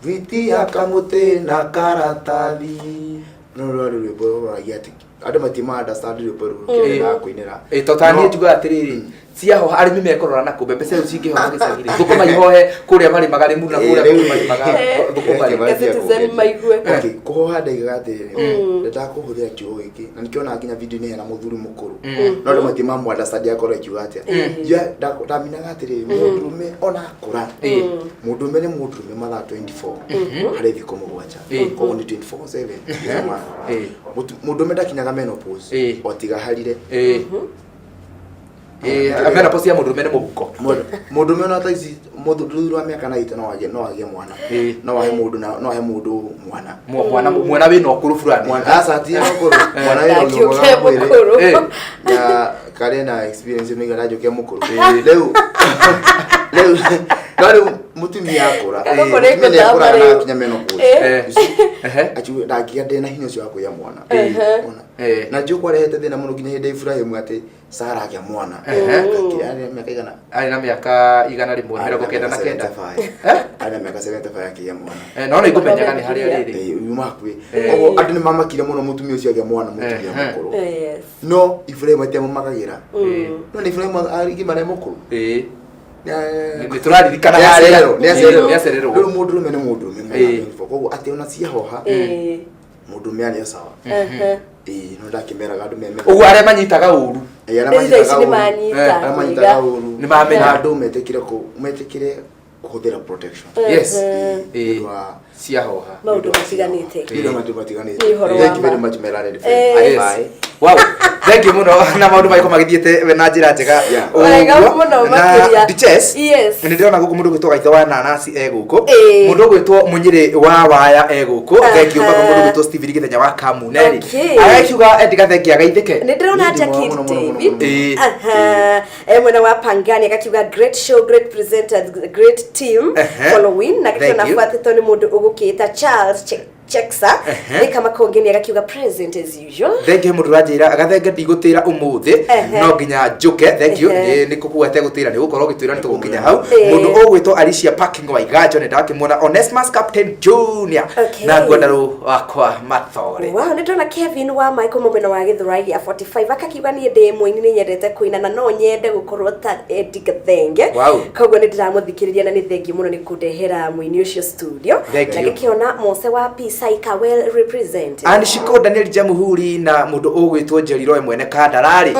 thwiti ya kamũtĩ na karatathi. No rwarĩ rwĩmbo rwaragia atĩ andũ matima understand rwĩmbo rũu rũkĩrĩ kũinĩra. To ta niĩ No- njugaga atĩrĩrĩ, Ciahoha arĩmi mekũrora na kũ mbembe ciao cingĩhoha gĩcagi rĩ, thũkũma ihohe kũrĩa marĩmaga Rĩmuru na kũrĩa kũngĩ marĩmaga thũkũma rĩ. Reke citizen maigue. Okay, kũhoha ndaigaga atĩrĩrĩ, ndendaga kũhũthĩra kiugo gĩkĩ na nĩkĩona nginya video-inĩ hena mũthuri mũkũrũ, no andũ matirĩ mamũ-understand akorwo akiuga atĩa. Ndaminaga atĩrĩrĩ, mũndũrũme ona akũra, mũndũrũme nĩ mũndũrũme mathaa 24 harĩ thikũ 7, koguo nĩ 24/7. Mũndũrũme ndakinyaga menopause o tiga harire. Menopause ya mũndũrũme nĩ mũhuko. Mũndũrũme ona thaa ici mũthuri wa mĩaka 90 no agĩe mwana. No ahe mũndũ na no ahe mũndũ mwana. Mwana wĩna ũkũrũ fulani. Mwana, aca, ti mũkũrũ, mwana wĩna ũgima mwega Ndakiũke wa mwĩrĩ. mũkũrũ. Na karĩ na experience nĩ ndanjũke mũkũrũ rĩu, no rĩu mũtumia akũra, Gũkũ nĩ mũtumia nĩ akũraga na gũthama rĩu. akinya menopause. Eh. Ehe. Akiuga ndangĩgĩa ndĩ na hinya ũcio wa kũgĩa mwana. Mwana. Na njũĩ kwarehete thĩna mũno nginya hĩndĩ ya Ibrahimu atĩ Sara agĩa mwana. Arĩ na mĩaka igana? Arĩ na mĩaka 199. 75. Eh? Arĩ na mĩaka 75 akĩgĩa mwana. No nĩ ngũmenyaga nĩ harĩa rĩrĩ. Yuma hakuhĩ. Koguo andũ nĩ mamakire mũno mũtumia ũcio agĩa mwana, mũtumia mũkũrũ. No Ibrahimu atiamũmakagĩra. No nĩ Ibrahimu arigima nĩ mũkũrũ. Nĩ tũraririkana harĩa. Nĩ acererwo. Nĩ acererwo. Rĩu mũndũrũme nĩ mũndũrũme mũno. Koguo atĩ ona ciahoha, mũndũrũme arĩ o sawa. Ĩĩ, no ndakĩmeraga andũ meme. Ũguo arĩa manyitaga ũru. Ĩĩ, arĩa Rĩu thaa ici manyitaga nĩ ũru. manyita Arĩa manyitaga wega. ũru. Nĩ mamenya. Na andũ metĩkĩre kũhũthĩra protection. Yes. Nĩ ũndũ wa Ciahoha. Maũndũ matiganĩte. Nĩ ũndũ wa maũndũ matiganĩte. Nĩ ũhoro wa Thank you very ma. much, my learned friend. Bye. Wow, thank you mũno, na maũndũ magĩkorwo magĩthiĩte na njĩra njega. Wega Ũguo. mũno Na makĩria. Duchess, nĩ ndĩrona gũkũ mũndũ ũgwĩtwo Gaitho wa Nanasi e gũkũ, mũndũ ũgwĩtwo Mũnyĩrĩ wa Waya e gũkũ, thank you, mpaka mũndũ ũgwĩtwo Steven Gĩthenya wa Kamuneri agakiuga Eddie Gathenge agaithĩke. Nĩ ndĩrona Nĩ Jackie mũno, mũno, mũno, David. mũno. Aha. Mwena wa Pangani agakiuga, "Great show, great presenters, great team following." Na Thank gĩkiona you. buatĩtwo nĩ mũndũ ũgũkĩta Charles Cheksa nĩ kama kongeni agakiuga, "Present as usual." Thank you. Mũndũ ũranjĩra Gathenge ndigũtĩra ũmũthĩ, no nginya njũke, thank you. Nĩ kũkua ategũtĩra, nĩ gũkorwo ũgĩtwĩra nĩ tũgũkinya hau. Mũndũ ũgwĩtwo Alicia Parking wa Iganjo nĩ ndakĩmuona, Onesmus Captain Junior na ngwendarũ wakwa Mathore. Wow, nĩ ndona Kevin wa Michael mũmena wa Gĩthũrai gĩa 45 akakiuga, "Niĩ ndĩ mũini, nĩ nyendete kũina na no nyende gũkorwo ta Eddie Gathenge." Koguo nĩ ndĩramũthikĩrĩria na nĩ thengiũ mũno nĩ kũndehera mũini ũcio studio. Thank Na you. ngĩkĩona Mose wa Pisaika, well represented. Anishiko Daniel Jamuhuri na mũndũ ũgwĩtwo Njeriroe mwene Kandarari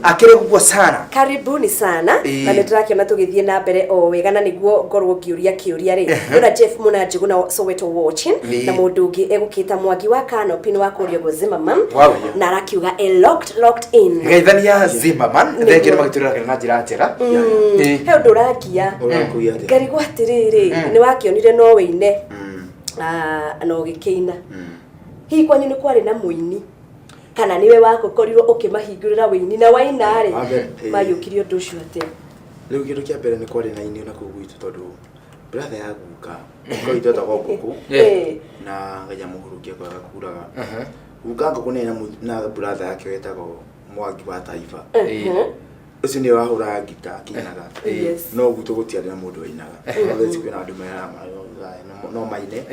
akĩrĩ guo sana. Karibuni sana. Na nĩ ndĩrakĩona tũgĩthiĩ na mbere o wega, na nĩguo ngorwo ngĩũria kĩũria rĩ, ndĩrona Jeff Mũna Njũgũna Soweto watching, na mũndũ ũngĩ egũkĩta Mwangi wa Kanopi nĩ wa kũrĩa ũguo Zimmerman, na arakiuga e locked, locked in. Geithania Zimmerman, thank you, nĩ magĩtwĩroragĩra na njĩra njega. He ũndũ ũrangia. Ũrakũgia atĩa? Ngarigwo atĩrĩrĩ, nĩ wakĩonire no wĩine, na ũgĩkĩina, hihi kwanyu nĩ kwarĩ na mũini kana nĩwe wakũkorirwo ũkĩmahingũrĩra wĩini, na waina rĩ, Wa mbere, mayũkirie ũndũ ũcio atĩa? Rĩu kĩndũ kĩa mbere, nĩ kwarĩ na ini na kũu gwitũ, tondũ brother ya guka, guka witũ etagwo Ngũkũ, na Ngai amũhurũkie kwega kuraga. Guka Ngũkũ nĩ na brother yake wetagwo Mwangi wa Taifa. Ũcio nĩwe wahũraga ngita akĩinaga. No gwitũ gũtiarĩ na mũndũ wainaga. No thaa ici kwĩna andũ no maine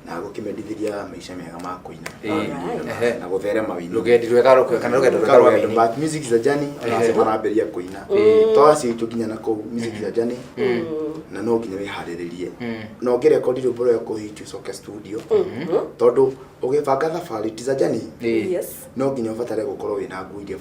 na gũkĩmendithĩria maica mega ma kũina na gũtherema wĩini. Rũgendi rwega kana rũgendo rwega rwa Rũgendo, wĩini. but music is a journey. Ona acio marambĩrĩria kũina to acio itũ nginya na kũu, music is a journey na no nginya wĩharĩrĩrie na ũngĩrekondi rwĩmbo rwega kũhit, ũcoke studio, tondũ ũgĩbanga thabarĩ it is a journey. No nginya ũbatare gũkorwo wĩna nguo iria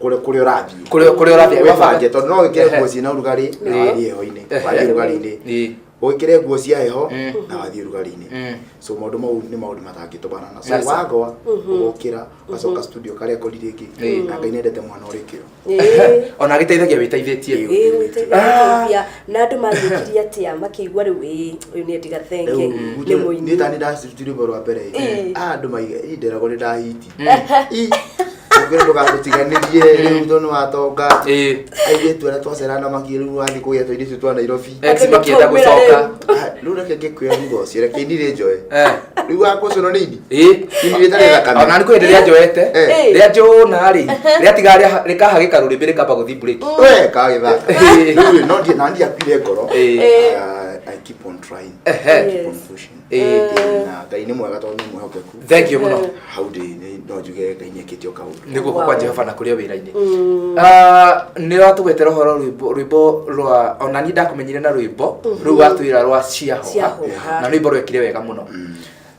kũrĩa ũrathiĩ. Kũrĩa ũrathiĩ. Wĩbange, tondũ no wĩkĩre nguo ciĩna ũrugarĩ na wathiĩ heho-inĩ, wathiĩ ũrugarĩ-inĩ, wĩkĩre nguo cia heho na wathiĩ ũrugarĩ-inĩ. So maũndũ mau nĩ maũndũ matangĩtũmana na so wagwa ũgokĩra, ũgacoka studio, ũkarekondi rĩngĩ, na Ngai nĩendete mwana ũrĩ kĩo. Ona agĩteithagia wĩteithĩtie. Ĩĩ, gwĩteithia. Na andũ magĩkirie atĩa makĩigua rĩu ĩĩ ũyũ nĩ Eddie Gathenge, nĩ mũini? Niĩ tani ndacirutire rwĩmbo rwa mbere, andũ maiga nderagwo nĩ ndahiti ũkĩra, "Ndũgatũtiganĩrie rĩu tondũ nĩ watonga." Airĩtu arĩa twacerana makiĩ rĩu wathiĩ kũgĩa tũirĩtu twa Nairobi. Ex makĩenda gũcoka. Ah, rĩu reke ngĩkwĩra, thutha ũcio reke inire njoe. Rĩu wakũcũno nĩ ini ini rĩtarĩ thakame. Ona nĩ kwĩ hĩndĩ rĩa njoete, rĩa njũna rĩ, rĩatiga rĩkahagĩka rũrĩmĩ, rĩkamba gũthiĩ break. We kagĩthaka. Rĩu rĩ, no na ndiakuire ngoro. Ah, I Keep on trying. Ehe. Keep on pushing. Na Ngai nĩ mwega tondũ nĩ mwĩhokeku. Thank you mũno. Hau ndĩ no njuge Ngai nĩ ekĩte o kaũndũ. Nĩ guoko kwa Jehova na kũrĩ o wĩra-inĩ. Ah, nĩ watũgwetera ũhoro rwĩmbo rwĩmbo rwa ona niĩ ndakũmenyire na rwĩmbo rũu watwĩra rwa Ciahoha. Ciahoha. Na rwĩmbo rwekire wega mũno.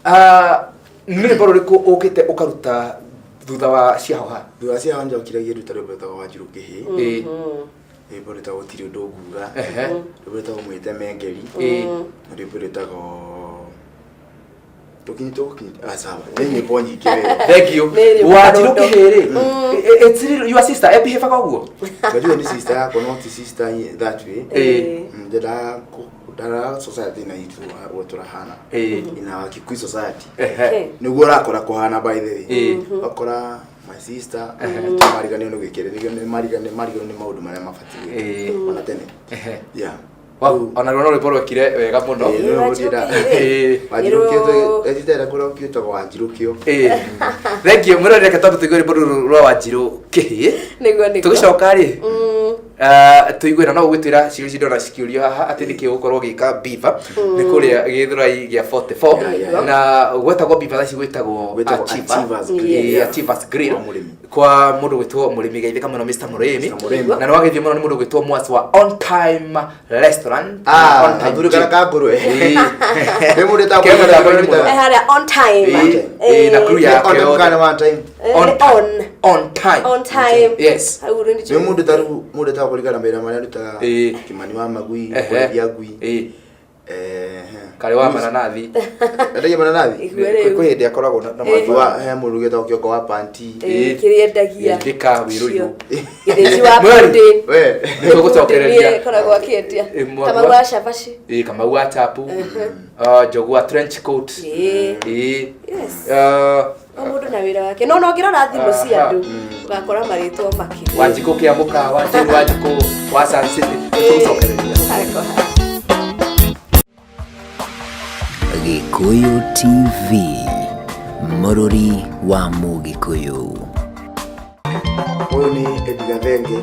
Ah, nĩ rwĩmbo rũrĩkũ ũkĩte ũkaruta thutha wa Ciahoha? Thutha wa Ciahoha njokire ngĩruta rwĩmbo rwĩtagwo Wanjirũ Kĩhĩ. Rwĩmbo rwĩtagwo Gũtirĩ Ũndũ Nguga. Rwĩmbo rwĩtagwo Mwĩte Mengeri. Na rwĩmbo rwĩtagwo tũkinyi tũgũkinyi, ah, sawa, nĩ nyĩmbo nyingĩ we. Thank you. Nĩ rĩmwe Wanjirũ karondo. Kĩhĩ rĩ, it's really your sister ebihebaga ũguo? Najua ni sister yako, not sister that way. Ndĩra ndara society na itu ũrĩa tũrahana. Ina Kikuyu society. Nĩguo ũrakora kũhana, by the way. Ũgakora my sister mariganio nĩ gwĩkĩra nĩ mariganio mariganio nĩ maũndũ marĩa mabatiĩ ona tene. Yeah. Wow, ona ruo no rwĩmbo rwekire wega mũno. Wanjirũ Kĩhĩ. Wanjirũ Kĩhĩ, etitera kũrĩa kĩtagwo Wanjirũ Kĩo. Thank you. Mũrore, reke twambe tũigue rwĩmbo rũrũ rwa Wanjirũ Kĩhĩ. Nĩguo. Tũgĩcoka rĩ, tũigue na no ũgwĩtwĩra ciũria ici ndona cikĩũrio haha atĩ nĩkĩ ũgũkorwo ũgĩka Biva nĩ kũrĩa Gĩthũrai gĩa 44. Na gwetagwo Biva thaa ici gwĩtagwo Gwĩtagwo Achiever. Achievers Grill. Achievers Grill. Kwa Mũrĩmi. Kwa mũndũ gwĩtwo Mũrĩmi, geithĩka mũno Mr. Mũrĩmi. Mr. Mũrĩmi. Na nĩ wageithio mũno nĩ mũndũ gwĩtwo Mwas wa On Time Restaurant. Ah, On Time athuri kana Gym. ka ngũrwe. Nĩ mũndũ etagwo Ke mũtambo-inĩ mũno. Harĩa On Time. Na crew yake On time yothe. kana one time? On On. time. On time. On Time. Yes. Hau rĩ Nĩ mũndũ tarĩu mũndũ etagwo kũringana na mawĩra marĩa arutaga. Kĩmani wa magui, kũrĩithia ngui. Karĩ wa mananathi. Endagia mananathi? Igue rĩu. Kwĩ hĩndĩ akoragwo na Magui wa he mũndũ ũgĩtagwo Kĩongo wa panti. Kĩrĩa endagia. Geithĩka wĩrũirũ. Gĩthĩnji wa Mweri. pudding. We. Nĩtũgũcokereria. Nĩwe ĩkoragwo akĩendia. Kamau wa cabaci. Kamau wa chapu. Njogu wa trench coat. Yes. O mũndũ na wĩra wake, no ũngĩrora thimũ cia andũ ũgakora marĩtwa makĩ Wanjikũ kĩa mũkawa, Njeri Wanjikũ wa Sun City. Nĩtũgũcokereria. Hareko. Gĩkũyũ TV, mũrũri wa Mũgĩkũyũ. Ũyũ nĩ Eddie Gathenge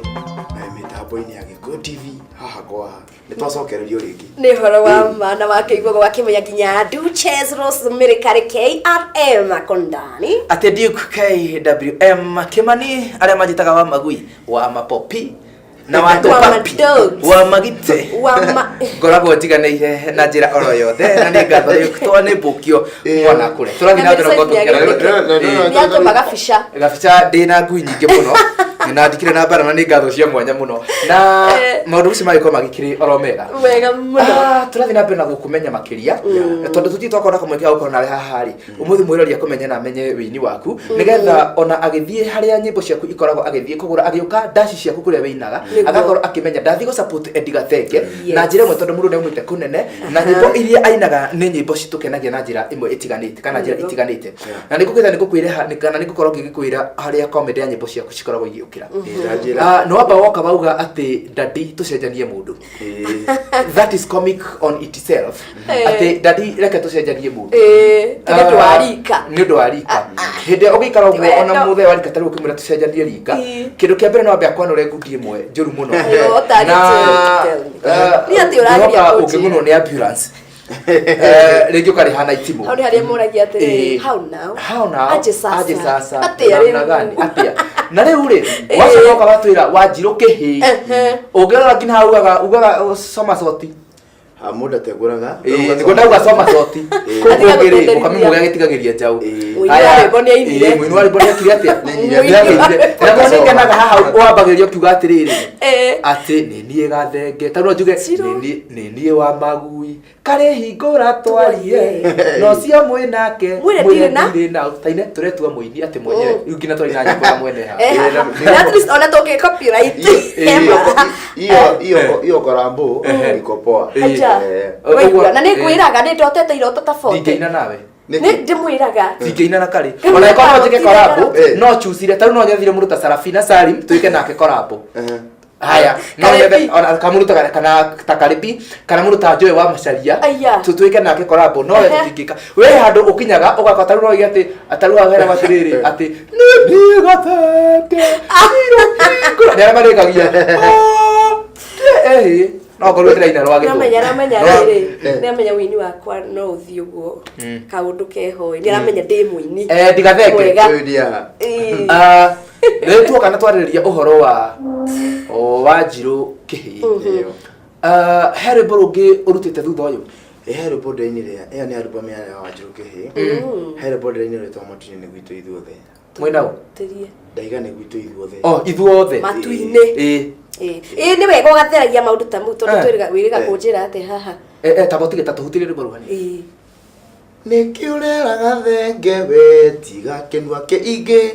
na mĩtambo-inĩ ya Gĩkũyũ TV haha kwa haha. Nĩ twacokererio rĩngĩ. Nĩ ũhoro wa mana wakĩiguaga wakĩmenya nginya Duchess Rosemary Karĩ KRM akondani. Atĩ Duke KWM Kĩmani, arĩa manjĩtaga wa magui wa mapopi na wa Wa tũpapi madogs. wa magite. Wa ma Ngoragwo njiganĩire na njĩra oro yothe na nĩ ngatho rĩu nĩ mbũkio mwana kũrĩa tũrathiĩ na mbere gũkorwo tũkĩaranĩria. Nĩ atũma gabica. Gabica ndĩ na ngui nyingĩ mũno na ndikire na mbara na nĩ ngatho cia mwanya mũno na maũndũ macio magĩkorwo magĩkĩrĩ oro mega. Wega mũno. Ah, tũrathiĩ na mbere na gũkũmenya makĩria tondũ tũtirĩ twakorwo na kamweke ga gũkorwo nawe haha rĩ ũmũthĩ mwĩrori akũmenye na amenye wĩini waku nĩgetha ona agĩthiĩ harĩa nyĩmbo ciaku ikoragwo agĩthiĩ kũgũra agĩũka ndaci ciaku kũrĩa wĩinaga agakorwo akĩmenya ndathiĩ gũ support Eddie Gathenge na njĩra ĩmwe tondũ mũndũ nĩaumĩte kũnene na nyĩmbo iria ainaga nĩ nyĩmbo citũkenagia na njĩra ĩmwe ĩtiganĩte kana njĩra itiganĩte na nĩngũkwĩra nĩngũkwĩra kana nĩngũkorwo ngĩgĩkwĩra harĩa comedy ya nyĩmbo ciaku cikoragwo igĩũkĩra. Ndanjĩra. Ah, nĩ wamba woka wauga atĩ daddy tũcenjanie mũndũ. That is comic on itself, atĩ daddy reke tũcenjanie mũndũ. Nĩ ũndũ wa rika. Nĩ ũndũ wa rika hĩndĩ ĩrĩa ũgĩikara ũguo ona Wendo. mũthee wa rika tarĩu ũkĩmwĩra tũcenjanie rika, kĩndũ kĩa mbere no ambe akwanũre ngundi ĩmwe njũru mũno. Yo, tarĩ tell me. Nĩ atĩ ũrageria ngwĩhoka kũnjĩra. ũngĩgũnwo nĩ ambulance rĩngĩ ũkarĩha na itimũ. Hau nĩ harĩa mũragia atĩrĩrĩ, how now? How now? Aje sasa. Aje sasa. Atĩa Namna rĩu? gani? Atĩa na rĩu rĩ wacoka ũka watwĩra Wanjirũ kĩhĩ ũngĩrora nginya hau ugaga ugaga oh, soma coti. Ha mũndũ ategũraga. Nĩguo ndauga soma coti kũu Atiga kũngĩ rĩ gũtũtherithia. mũkami mũgĩ agĩtigagĩria njaũ. Mũini wa rwĩmbo nĩainire. Mũini wa rwĩmbo nĩekire atĩa? Nĩainire. Nĩainire. Na nĩguo nĩngenaga haha wambagĩrĩria ũkiuga atĩrĩrĩ atĩ nĩ niĩ Gathenge tarĩu no njuge Chiro. nĩ niĩ wa magui karĩ hingũra twarie no cio mwĩ nake. Mwĩre ndirĩ na. Ndirĩ na taine tũretua mũini atĩ mwenyewe rĩu nginya twarĩ na nyĩmbo ya mwene haha. Na at least ona tũngĩ copyright. Hiyo hiyo hiyo korambo iko poa. Acha. Waigua, na nĩ ngwĩraga nĩ ndotete iroto ta 40. Ndingĩina nawe. Nĩ ndĩmwĩraga. Ndingĩina na karĩ Rĩu ona ĩkorwo no njĩke nĩ korabo Eh. no chucire tarĩu no nyethire mũndũ ta Sarafina Salim twĩke nake korabo. Haya no Karibi. nyethe ona kamũndũ ta kana ta Karibi kana mũndũ ta Joy wa Macharia Aya. tutwĩke nake korabo no we tũtingĩka we handũ ũkinyaga ũgakora tarĩu no oige atĩ tarĩu hau heraga atĩrĩrĩ atĩ nĩ niĩ Gathenge nĩ arĩa marĩkagia. Ĩhĩ. No ngorwo ndĩraina rwa gĩthũngũ. Nĩamenya, aramenya No- rĩrĩ, Eh. nĩamenya ũini wakwa no ũthiĩ ũguo kaũndũ keho ĩ, nĩaramenya ndĩ mũini. Eh, ndigathenge. Mwega. Ũyũ nĩ a- Ĩĩ. Ah, rĩu tuoka na twarĩrĩria ũhoro wa o Wanjirũ Kĩhĩĩ. Ĩyo. Ah, he rwĩmbo rũngĩ ũrutĩte thutha ũyũ? Ĩ, he rwĩmbo ndĩrainire, ĩyo nĩ album ya Wanjirũ Kĩhĩĩ. He rwĩmbo ndĩrainire rwĩtagwo Matu-inĩ nĩ gwitũ ithuothe. Mwĩna ũ? Tĩrie. Ndaiga nĩ gwitũ ithuothe. Oh, ithuothe. Matu-inĩ. Ĩĩ. Ĩĩ. Ĩĩ, nĩ wega ũgatheragia maũndũ ta mau tondũ Eh. twĩrĩga wĩrĩga Eh. kũnjĩra atĩa haha. Eh, eh, tamba ũtige ta tũhutĩrie rwĩmbo rũu hanini. Ĩĩ. Nĩkĩ ũreraga thenge we tiga kĩnua kĩingĩ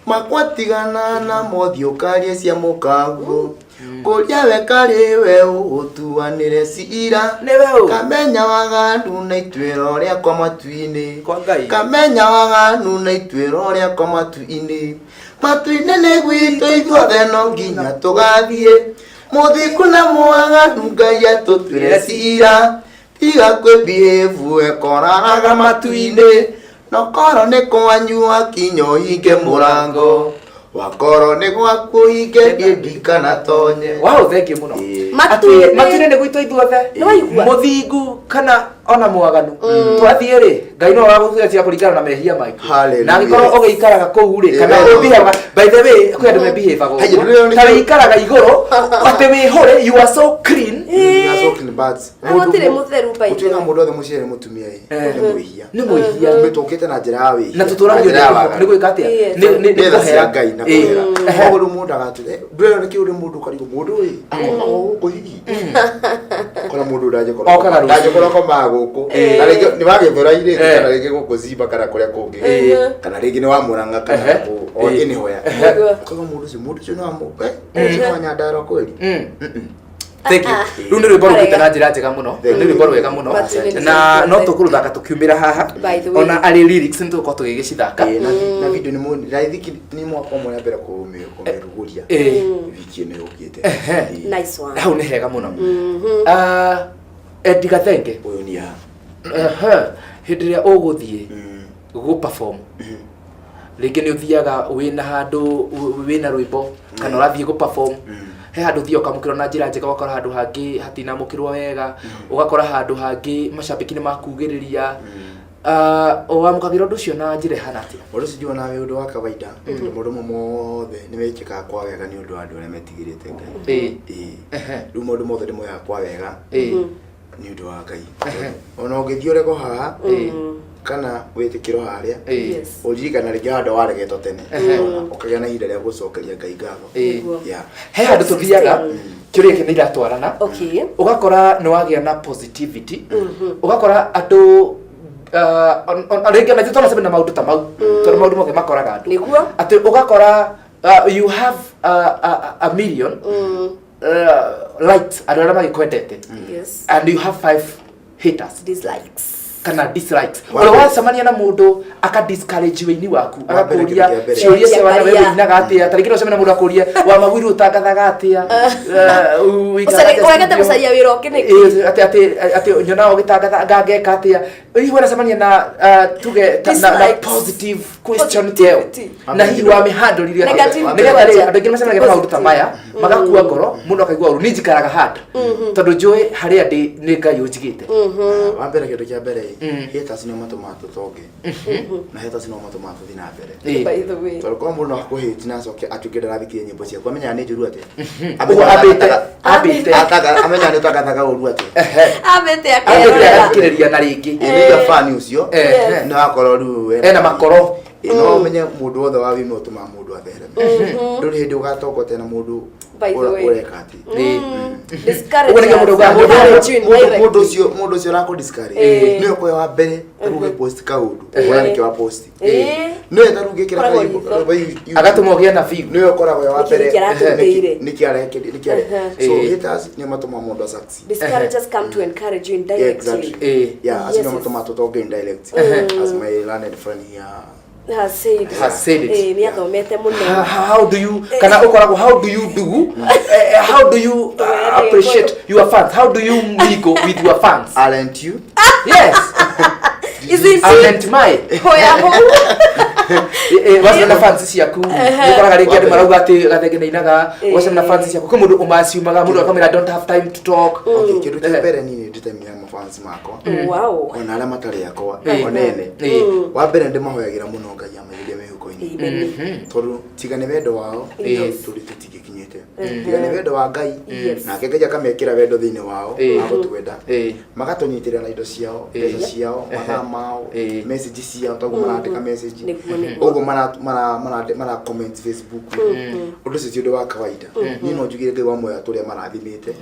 makwa tigana na mothiũ karie cia mũkaguo kũrĩa we karĩ we ũgũtuanĩre cira Nĩwe ũ? Kamenya waganu na ituĩro rĩakwa matu-inĩ. Kwa Ngai. Kamenya waganu na ituĩro rĩakwa matu-inĩ. Matu-inĩ nĩ gwitũ ithuothe no nginya tũgathiĩ mũthingu na mwaganu Ngai atũtuĩre cira tiga kwĩbihĩvu ekoraraga matu-inĩ nokorwo nĩ kwanyu wakinya ũhinge mũrango wakorwo nĩ gwaku ũhinge niĩ ndikanatonye. Wow, thank you mũno. Ĩĩ. Matu-inĩ. Atĩ matu-inĩ nĩ gwitũ ithuothe. Nĩwaigua? Mũthingu kana ona mwaganu. Twathiĩ rĩ, Ngai no agagũtuĩra cira kũringana na mehia maitũ. Hallelujah. Na angĩkorwo ũgĩikaraga kũu rĩ, kana Ĩĩ. ũbihavaga, by the way, kwĩ andũ mebihabaga Haya, ũguo. ndĩrona nĩ- Ta wĩikaraga igũrũ, atĩ wĩhũre, you are so clean. Na gũtirĩ mũtheru by the Gũtuĩka way. mũndũ othe mũciĩ nĩ mũtumia ĩ, Eh. nĩ mwĩhia. Nĩ mwĩhia. Tũkĩte na njĩra ya wĩhia. Na tũtũragio Na njĩra ya nĩ waganu. gwĩka atĩa? Yes. Nĩ Nĩ tha cia kũhera. Ngai na Ĩĩ. kũhera. Ehe. Koguo rĩu mũndũ agatwĩra, ndũrona nĩkĩ ũrĩ mũndũ ũkarigwo mũndũ ĩ akomaga gũkũ hihi kora mũndũ ndangĩkorwo Okaga rũciũ. ndangĩkorwo akomaga gũkũ Ĩĩ. na rĩngĩ nĩ wa Gĩthũrai rĩngĩ Eh. kana rĩngĩ gũkũ Zimba kana kũrĩa kũngĩ Ĩĩ. kana rĩngĩ nĩ wa Murang'a kana Ehe. kũ or Ĩĩ. anywhere. Ehe. Ũkauga mũndũ ũcio mũndũ ũcio nĩ wa mũndũ ũcio nĩ wa Nyandarua kweli. Thank you. Rĩu nĩ rwĩmbo rũkĩte na njĩra njega mũno. Thank Nĩ you. rwĩmbo rwega mũno. Matu-inĩ nĩ Na gwitũ no ithuothe. tũkũrũthaka tũkiumĩra haha. By the way. Ona arĩ lyrics nĩ tũgũkorwo tũgĩgĩcithaka. Ĩĩ, na video nĩ I think nĩ mwaka ũmwe rĩa mbere kũmĩrugũria Ĩĩ. wiki ĩno yũkĩte. Ehe. Ĩĩ. Nice one. Hau nĩ hega mũno. Ah, Eddie Gathenge. Ũyũ nĩ a Ehe. Hĩndĩ ĩrĩa ũgũthiĩ gũ perform rĩngĩ nĩ ũthiaga wĩna handũ wĩna rwĩmbo kana ũrathiĩ gũ perform he handũ ũthiaga ũkamũkĩrwo na njĩra njega ũgakora handũ hangĩ hatinamũkĩrwo wega ũgakora handũ hangĩ macambĩki nĩ makugĩrĩria. Ah, wamũkagĩra ũndũ ũcio na njĩra ĩhana atĩa? Ũndũ ũcio ndionaga wĩ ũndũ wa kawaida tondũ maũndũ mamwe mothe nĩ mekĩkaga kwa wega nĩ ũndũ wa andũ arĩa metigĩrĩte Ngai. Ĩĩ. Ĩĩ. Ehe. Rĩu maũndũ mothe nĩ moyaga kwa wega Ĩĩ. nĩ ũndũ wa Ngai. Ona ũngĩthiĩ ũregwo haha kana wĩtĩkĩrwo harĩa Ĩĩ. Yes. ũririkana rĩngĩ handũ waregetwo tene Ehe. ũkagĩa na ihinda rĩa gũcokeria Ngai ngatho. Ĩĩ. Nĩguo. Yeah. He handũ tũthiaga kĩũria gĩkĩ nĩ iratwarana Okay. ũgakora nĩ wagĩa na positivity ũgakora andũ rĩngĩ ona ithuĩ twanacemania na maũndũ ta mau tondũ maũndũ mothe makoraga andũ Nĩguo. atĩ ũgakora you have a million likes andũ arĩa magĩkwendete Yes. and you have five haters Dislikes. kana dislikes Wa ũrĩa mbere- wacemania na mũndũ aka discourage wĩini waku Wa mbere agakũria kĩndũ kĩa mbere. ciũria cia wana we Karia. wĩinaga atĩa ta rĩngĩ no ũcemanie na mũndũ akũrie wa magwiru ũtangathaga atĩa ũikaraga atĩa Ũregete studio? gũcaria wĩra ũngĩ nĩkĩ? Ĩĩ, atĩ atĩ atĩ nyonaga ũgĩtangatha ngangeka atĩa hihi wanacemania na tuge na Dislikes. positive question ta ĩyo Positivity. na hihi wamĩhandũrire atĩa? Negative Nĩgetha rĩ culture. andũ aingĩ nĩmacemanagia na maũndũ ta maya magakua ngoro mũndũ akaigua ũru niĩ njikaraga hard tondũ njũĩ harĩa ndĩ nĩ Ngai ũnjigĩte. Wa mbere kĩndũ kĩa mbere ĩ, haters nĩo matũmaga tũtonge na haters nĩo matũmaga tũthiĩ na mbere. Ĩĩ. By the way. Tondũ korwo mũndũ no akũhate na acoke atuĩke ndarathikĩrĩria nyĩmbo ciaku amenyaga nĩ njũru atĩa. Ũguo ambĩte ambĩte Amenyaga nĩ ũtangathaga ũru atĩa. Ehe. Ambĩte ambĩte akerorera. agathikĩrĩria na rĩngĩ. Ĩ, nĩ fan ũcio Ehe. nĩ wakorwo rĩu we- Ena makoro. Ĩ, no ũmenye mũndũ wothe wa wĩno ũtũmaga mũndũ athereme ndũrĩ hĩndĩ ũgatonga na mũndũ By the way. ũreka atĩ. Ĩĩ. Discourage Ũguo nĩkĩo mũndũ us. augaga mũndũ Encourage you Mũndũ- mũndũ indirectly. ũcio mũndũ ũcio ũrakũ discourage Ĩĩ. nĩwe ũkoya wa mbere tarĩu ũgĩpost kaũndũ ũkona nĩkĩo wa post Ĩĩ. nĩwe tarĩu ũngĩkĩra Ũkoragwo karĩmbo ritho. karũmba YouTube. Agatũma ũgĩe na view. nĩwe ũkoragwo wa Nĩkĩ mbere gĩkĩ aratũrutĩire? nĩkĩ arekĩri nĩkĩ are so Ĩĩ. haters nĩo matũmaga mũndũ a succeed. Discourage us come to encourage you Yeah, indirectly. exactly. Ĩĩ. Yeah, acio Yes, nĩo yes. matũmaga tũtonge indirect as my learned friend here Has said. Has said it. Ĩĩ, nĩ athomete mũno. How do you kana ũkoragwo how do you do how do you appreciate your fans? How do you mingle with your fans? Aren't you? Yes. Isn't it? Amen mai. Hoya hau. Wacemania na fans ciaku, nĩũkoraga rĩngĩ andũ marauga atĩ Gathenge nĩainaga, wacemania na fans ciaku kwĩ mũndũ ũmaciumaga, mũndũ akamwĩra, "Don't have time to talk." Okay, kĩndũ kĩa mbere niĩ nĩ ndĩ time ya mafans makwa, ona arĩa matarĩ akwa, onene. Wa mbere ndĩmahoyagĩra mũno Ngai amaigĩrie mĩhuko-inĩ, Amen. tondũ tiga nĩ wendo wao, tũrĩ tũtingĩkinyĩte. Tiga nĩ wendo wa Ngai, nake Ngai akamekĩra wendo thĩinĩ wao wa gũtwenda, magatũnyitĩrĩra na indo ciao, mbeca ciao, mathaa mao, message ciao, toguo marandĩka message, Nĩguo, nĩguo. ũguo mara comment Facebook. Ũndũ ũcio ti ũndũ wa kawaida. Niĩ no njugire Ngai wa muoyo atũrĩa marathimĩte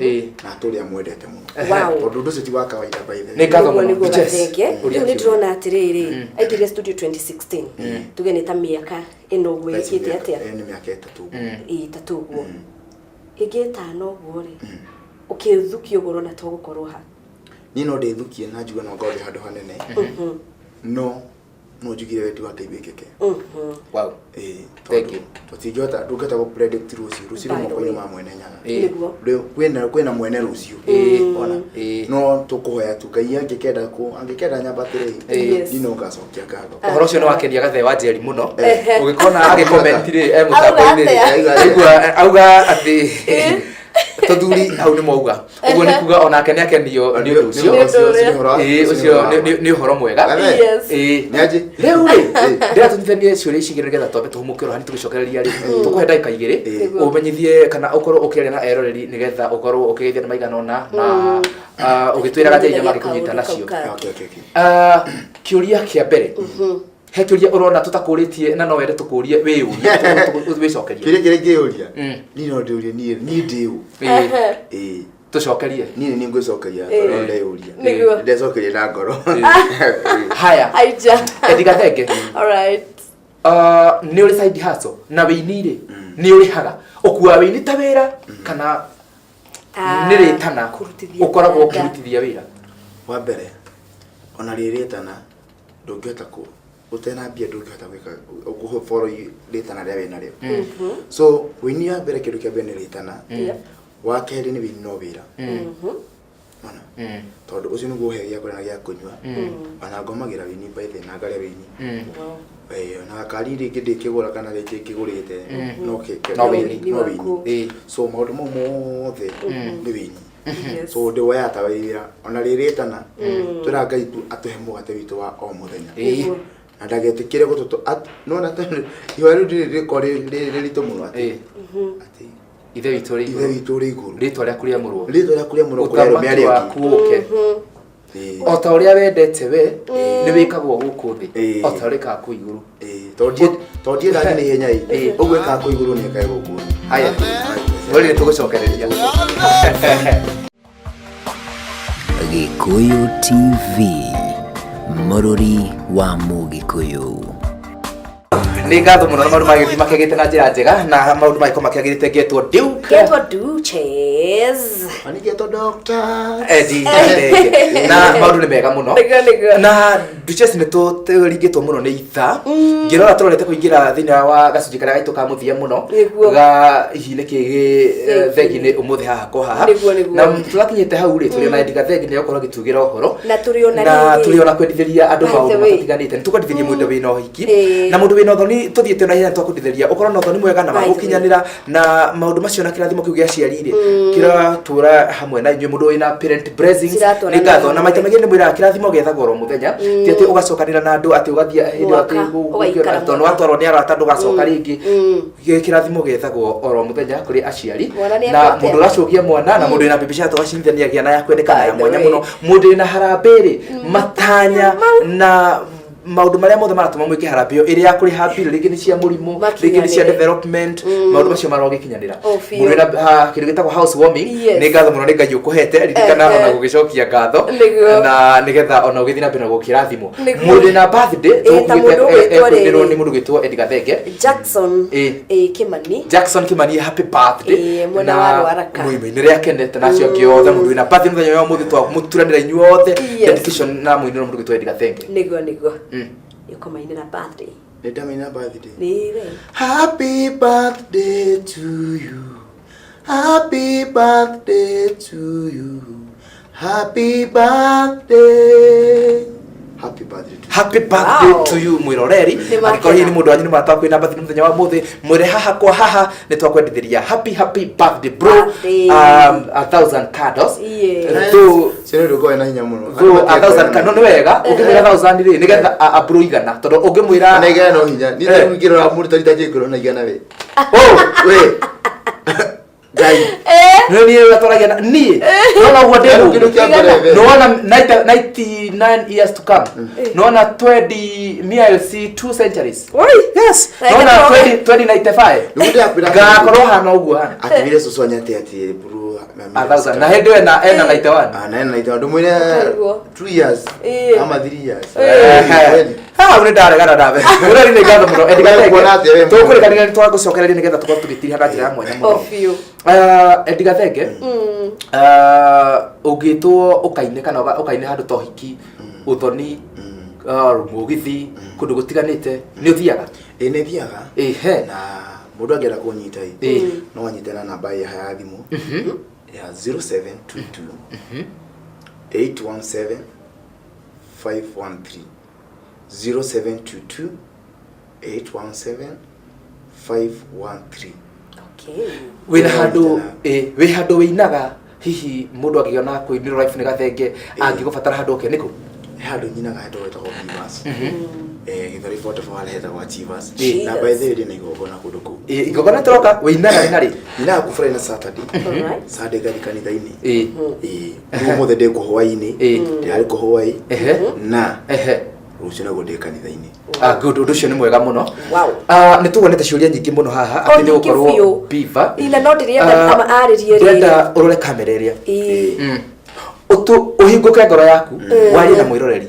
na atũrĩa mwendete mũno, tondũ ũndũ ũcio ti wa kawaida, by the way. Nĩ ngatho Nĩguo, mũno. nĩguo. Duchess, Gathenge, ũria rĩu nĩ kĩũria. ndĩrona atĩrĩrĩ, aingĩrire studio 2016, tuge nĩ ta mĩaka ĩno ũguo Thaa ici ĩkĩte atĩa? Nĩ mĩaka 3 ũguo. Ĩtatũ ũguo, ĩngĩ 5 ũguo rĩ, ũkĩthukia ũguo ũrona to gũkorwo ha? Niĩ no ndĩthukie na njuge no ngorwo ndĩ handũ hanene, no njugire wendi wa Ngai wĩkĩke. Ĩĩ, Thank tondũ you. tũtingĩhota, ndũngĩhota gũ predict rũciũ. Rũciũ By rĩ the moko-inĩ way. ma mwene Nyaga. Nĩguo. Rĩu kwĩna mwene rũciũ ona. No tũkũhoya tu Ngai angĩkenda angĩkenda nyambatĩre, niĩ no ngacokia ngatho. Ũhoro ũcio nĩ wakenia Gathee wa Njeri mũno. Ũgĩkona agĩcomment rĩ e mũtambo-inĩ rĩ, Auga atĩa? Aigua auga atĩ tũthuri hau nĩ mwauga ũguo, nĩ kuga onake nĩ akenio nĩ ũndũ ũcio. Nĩ ũndũ ũrĩa. Ĩĩ, ũcio nĩ ũhoro mwega. Gathee. Ĩĩ. Nĩ anjĩ. Rĩu rĩ, ndĩratũnyitithanie ciũria ici igĩrĩ nĩgetha twambe tũhũmũke oro hani tũgĩcokereria rĩ, tũkũhe ndagĩka 2, ũmenyithie kana ũkorwo ũkĩaria na eroreri nĩgetha ũkorwo ũkĩgeithia nĩ maigana ũna na ũgĩtwĩraga njĩra iria mangĩkũnyita nacio. Kaũndũ kau. Okay. Kĩũria kĩa mbere, he kĩũria ũrona tũtakũrĩtie na no wende tũkũrie, wĩyũrie, wĩcokerie? Kĩrĩa kĩrĩa ngĩyũria, niĩ no ndĩũrie niĩ ndĩũ. Ĩĩ. Tũcokerie. Niĩ nĩ ngwĩcokeria tondũ no ndeyũria. Ndecokeria na ngoro. Haya. Aija. Eddie Gathenge, Alright. Nĩ ũrĩ side hustle na wĩini rĩ, nĩ ũrĩhaga ũkuaga wĩini ta wĩra kana nĩ rĩtana Kũrutithia ũkoragwo kĩnanda. ũkĩrutithia wĩra? Wa mbere, ona rĩrĩtana ndũngĩhota kũ ũtena mbia, ndũngĩhota gwĩka kũ follow rĩtana rĩa wĩna rĩo. So wĩini wa mbere, kĩndũ kĩa mbere nĩ rĩtana. Wa kerĩ nĩ wĩini no wĩra ona, tondũ ũcio nĩguo ũhe gĩa kũrĩa na gĩa kũnyua. Ona ngomagĩra wĩini by the na ngarĩa wĩini. Ona kari rĩngĩ ndĩkĩgũra kana rĩngĩ ngĩgũrĩte no No wĩini. No Waku. wĩini. So maũndũ mau mothe nĩ wĩini. So ndĩwoyaga ta wĩra, ona rĩrĩtana twĩra Ngai tu atũhe mũgate witũ wa o mũthenya na ndagetĩkĩre gũtũtũ nona ihoya rĩu rĩrĩ rĩkorwo rĩ rĩritũ mũno atĩ atĩ Ithe witũ ũrĩ Ithe igũrũ, witũ ũrĩ igũrũ, rĩtwa rĩaku rĩamũrwo, rĩtwa rĩaku rĩamũrwo kũrĩ arũme ũthamaki arĩa angĩ. waku ũke, o ta ũrĩa wendete we nĩ wĩkagwo gũkũ thĩ o ta ũrĩa ĩkaga kũu igũrũ. Tondũ ndiendaga nĩ ihenya ĩ ũguo ĩkaga kũ igũrũ nĩ ĩkae gũkũ thĩ. Haya, rĩrĩ nĩ tũgũcokereria. Gĩkũyũ TV, mũrũri wa Mũgĩkũyũ. Nĩ ngatho mũno na maũndũ magĩthiĩ makĩagĩrĩte na njĩra njega na maũndũ magĩkorwo makĩagĩrĩte. Ngetwo Duke. Getwo Duches. Anĩgetwo Doctor Eddie Gathenge. Na maũndũ nĩ mega mũno. Nĩguo, nĩguo. Na Duchess, nĩ tũringĩtwo mũno nĩ ithaa. Ngĩrora tũrorete kũingĩra thĩinĩ wa gacunjĩ karĩa gaitũ ka mũthia mũno ga hihi nĩ kĩ gĩ thengi-inĩ ũmũthĩ haha ko haha. Nĩguo, nĩguo. Na tũrakinyĩte hau rĩ, tũrĩ ona Eddie Gathenge nĩ egũkorwo agĩtugĩra ũhoro Na tũrĩ ona na rĩrĩ. tũrĩ ona kwendithĩria andũ By the maũndũ way. matiganĩte. Nĩ tũkwendithĩria mũndũ wĩna ũhiki na mũndũ wĩna ũthoni, tũthiĩte ona ihenya, twakwendithĩria ũkorwo na ũthoni mwega na By the way. magũkinyanĩra na maũndũ macio na kĩrathimo kĩu gĩa aciari rĩ kĩratũra hamwe na inyuĩ, mũndũ wĩna parent blessings. Ciratũra Nĩ ngatho na na maita maingĩ nĩ mwĩraga kĩrathimo gĩethagwo oro mũthenya, ti atĩ ũgacokanĩra na andũ atĩ ũgathiĩ hĩndĩ ĩyo Mwaka, atĩ ũgaikara tondũ mwaka. watwarwo nĩ arata ndũgacoka rĩngĩ. Kĩrathimo gĩethagwo oro mũthenya kũrĩ aciari Mwana nĩ na ekwete. mũndũ ũracũgia mwana na mũndũ wĩna mbembe cia tũgacindithania na ya kwendekana ya By the mwanya way. mũno, mũndũ wĩna harambĩ rĩ, matanya na maũndũ marĩa mothe maratũma mwĩke harambĩ ĩyo ĩrĩa ya kũrĩha bill, rĩngĩ nĩ cia mũrimũ, rĩngĩ nĩ cia Makinyanĩre. development, maũndũ macio marogĩkinyanĩra. Oh, biũ. Mũndũ wĩna kĩndũ gĩtagwo house warming, nĩ ngatho mũno nĩ Ngai ũkũhete, ririkana ona gũgĩcokia ngatho na nĩgetha ona ũgĩthiĩ na mbere na gũkĩrathimwo. Nĩguo. Mũndũ wĩna birthday, Ĩ, ta mũndũ ũgwĩtwo ekwĩrwo rĩrĩ. nĩ mũndũ ũgwĩtwo Eddie Gathenge. Jackson Kimani. Jackson Kimani, happy birthday. Ĩ, mwena wa Ruaraka. Mũinĩ rĩa kenete na acio angĩ othe, mũndũ wĩna birthday mũthenya wa ũmũthĩ, twamũturanĩra inyuothe dedication na mũinĩro mũndũ ũgwĩtwo Eddie Gathenge. Nĩguo. Nĩũkũmainĩra birthday. Nĩ ndamaina birthday. Nĩwe. Happy birthday to you. Happy birthday to you. Happy birthday. Happy birthday to you. Happy birthday Wow. to you, mwiroreri. Nĩ Angĩkorwo hihi nĩ makena. mũndũ wanyu nĩ mwatwa kwĩna birthday mũthenya wa mũthĩ, mwĩre haha kwa haha nĩ twakwendithĩria happy happy birthday, bro. Birthday. 1,000 candles. Yeah. Though Cio nĩ ũndũ ũkoragwo na hinya mũno. though 1,000 candles nĩ wega ũngĩmwĩra 1,000 rĩ, nĩgetha abro igana, tondũ ũngĩmwĩra Ona igana no hinya. Niĩ Eh. rĩu ingĩrora mũndũ ta rita njĩkũrwo na igana we. Oh, We. Ngai. Nĩ niĩ ũrĩa twaragia na niĩ nona ũguo ndĩ Kĩndũ mũũgĩ. kĩa mbere we. Nĩwona 99 years to come, nĩwona 20, me, I'll see two centuries. Oi. Yes. Like Nĩwona a 20 2095 Nĩguo ndĩrakwĩra. Ngakorwo hana ũguo hana. Atĩmire cũcũ anyate atĩ bro. 1,000 na hĩndĩ ĩyo ena 91. Ah, na ena 91. Ndũmwĩre Ũkaigua. 2 years Eh. ama 3 years. Ehe. Kweli. Hau nĩ ndaregana nawe. Ũreri nĩ ngatho mũno. Eddie Gathenge. Kuona atĩa we mũndũ? Tũkũrĩkanĩria nĩ twagũcokereria nĩgetha tũkorwo tũgĩtiriha na njĩra ya mwanya mũno. O biũ. Eddie Gathenge, ũngĩtwo ũkaine kana ũkaine handũ ta ũhiki, ũthoni, mũgithi, kũndũ gũtiganĩte, nĩ ũthiaga? Ĩ, nĩ thiaga. Ehe. Na mũndũ angĩenda kũnyita ĩ, Ĩ. no anyite na namba ya ya thimũ ya 0722 817 513, 0722 817 513. Okay. Wĩna handũ ĩ, wĩ handũ wĩinaga, hihi mũndũ angĩona kũinĩrwo live nĩ Gathenge, angĩgũbatara handũ oke nĩkũ? He handũ nyinaga handũ hetagwo Beavers, Gĩthũrai 44, harĩa hetagwo Achievers. Ĩ. Na by the way, ndĩna igongona kũndũ kũu. Ĩ, igongona tũroka wĩinaga rĩ na rĩ? Nyinaga kũ Friday na Saturday. Alright. Sunday ngathi kanitha-inĩ. Ĩ. Ĩ, rĩu ũmũthĩ ndĩ kũ hwaĩ-inĩ. Ĩ. Ndĩrarĩ kũ hwaĩ na rũciũ naguo ndĩ kanitha-inĩ. Ah, good, ũndũ ũcio nĩ mwega mũno. Wow. Ah, nĩ tuonete ciũria nyingĩ mũno haha O atĩ nĩ nyingĩ gũkorwo biũ. Biva. Ina no ndĩrenda ama arĩrie rĩrĩ. Ndĩrenda ũrore kamera ĩrĩa. Ĩ. Ũtũ ũhingũke ngoro yaku, warie na mwĩroreri.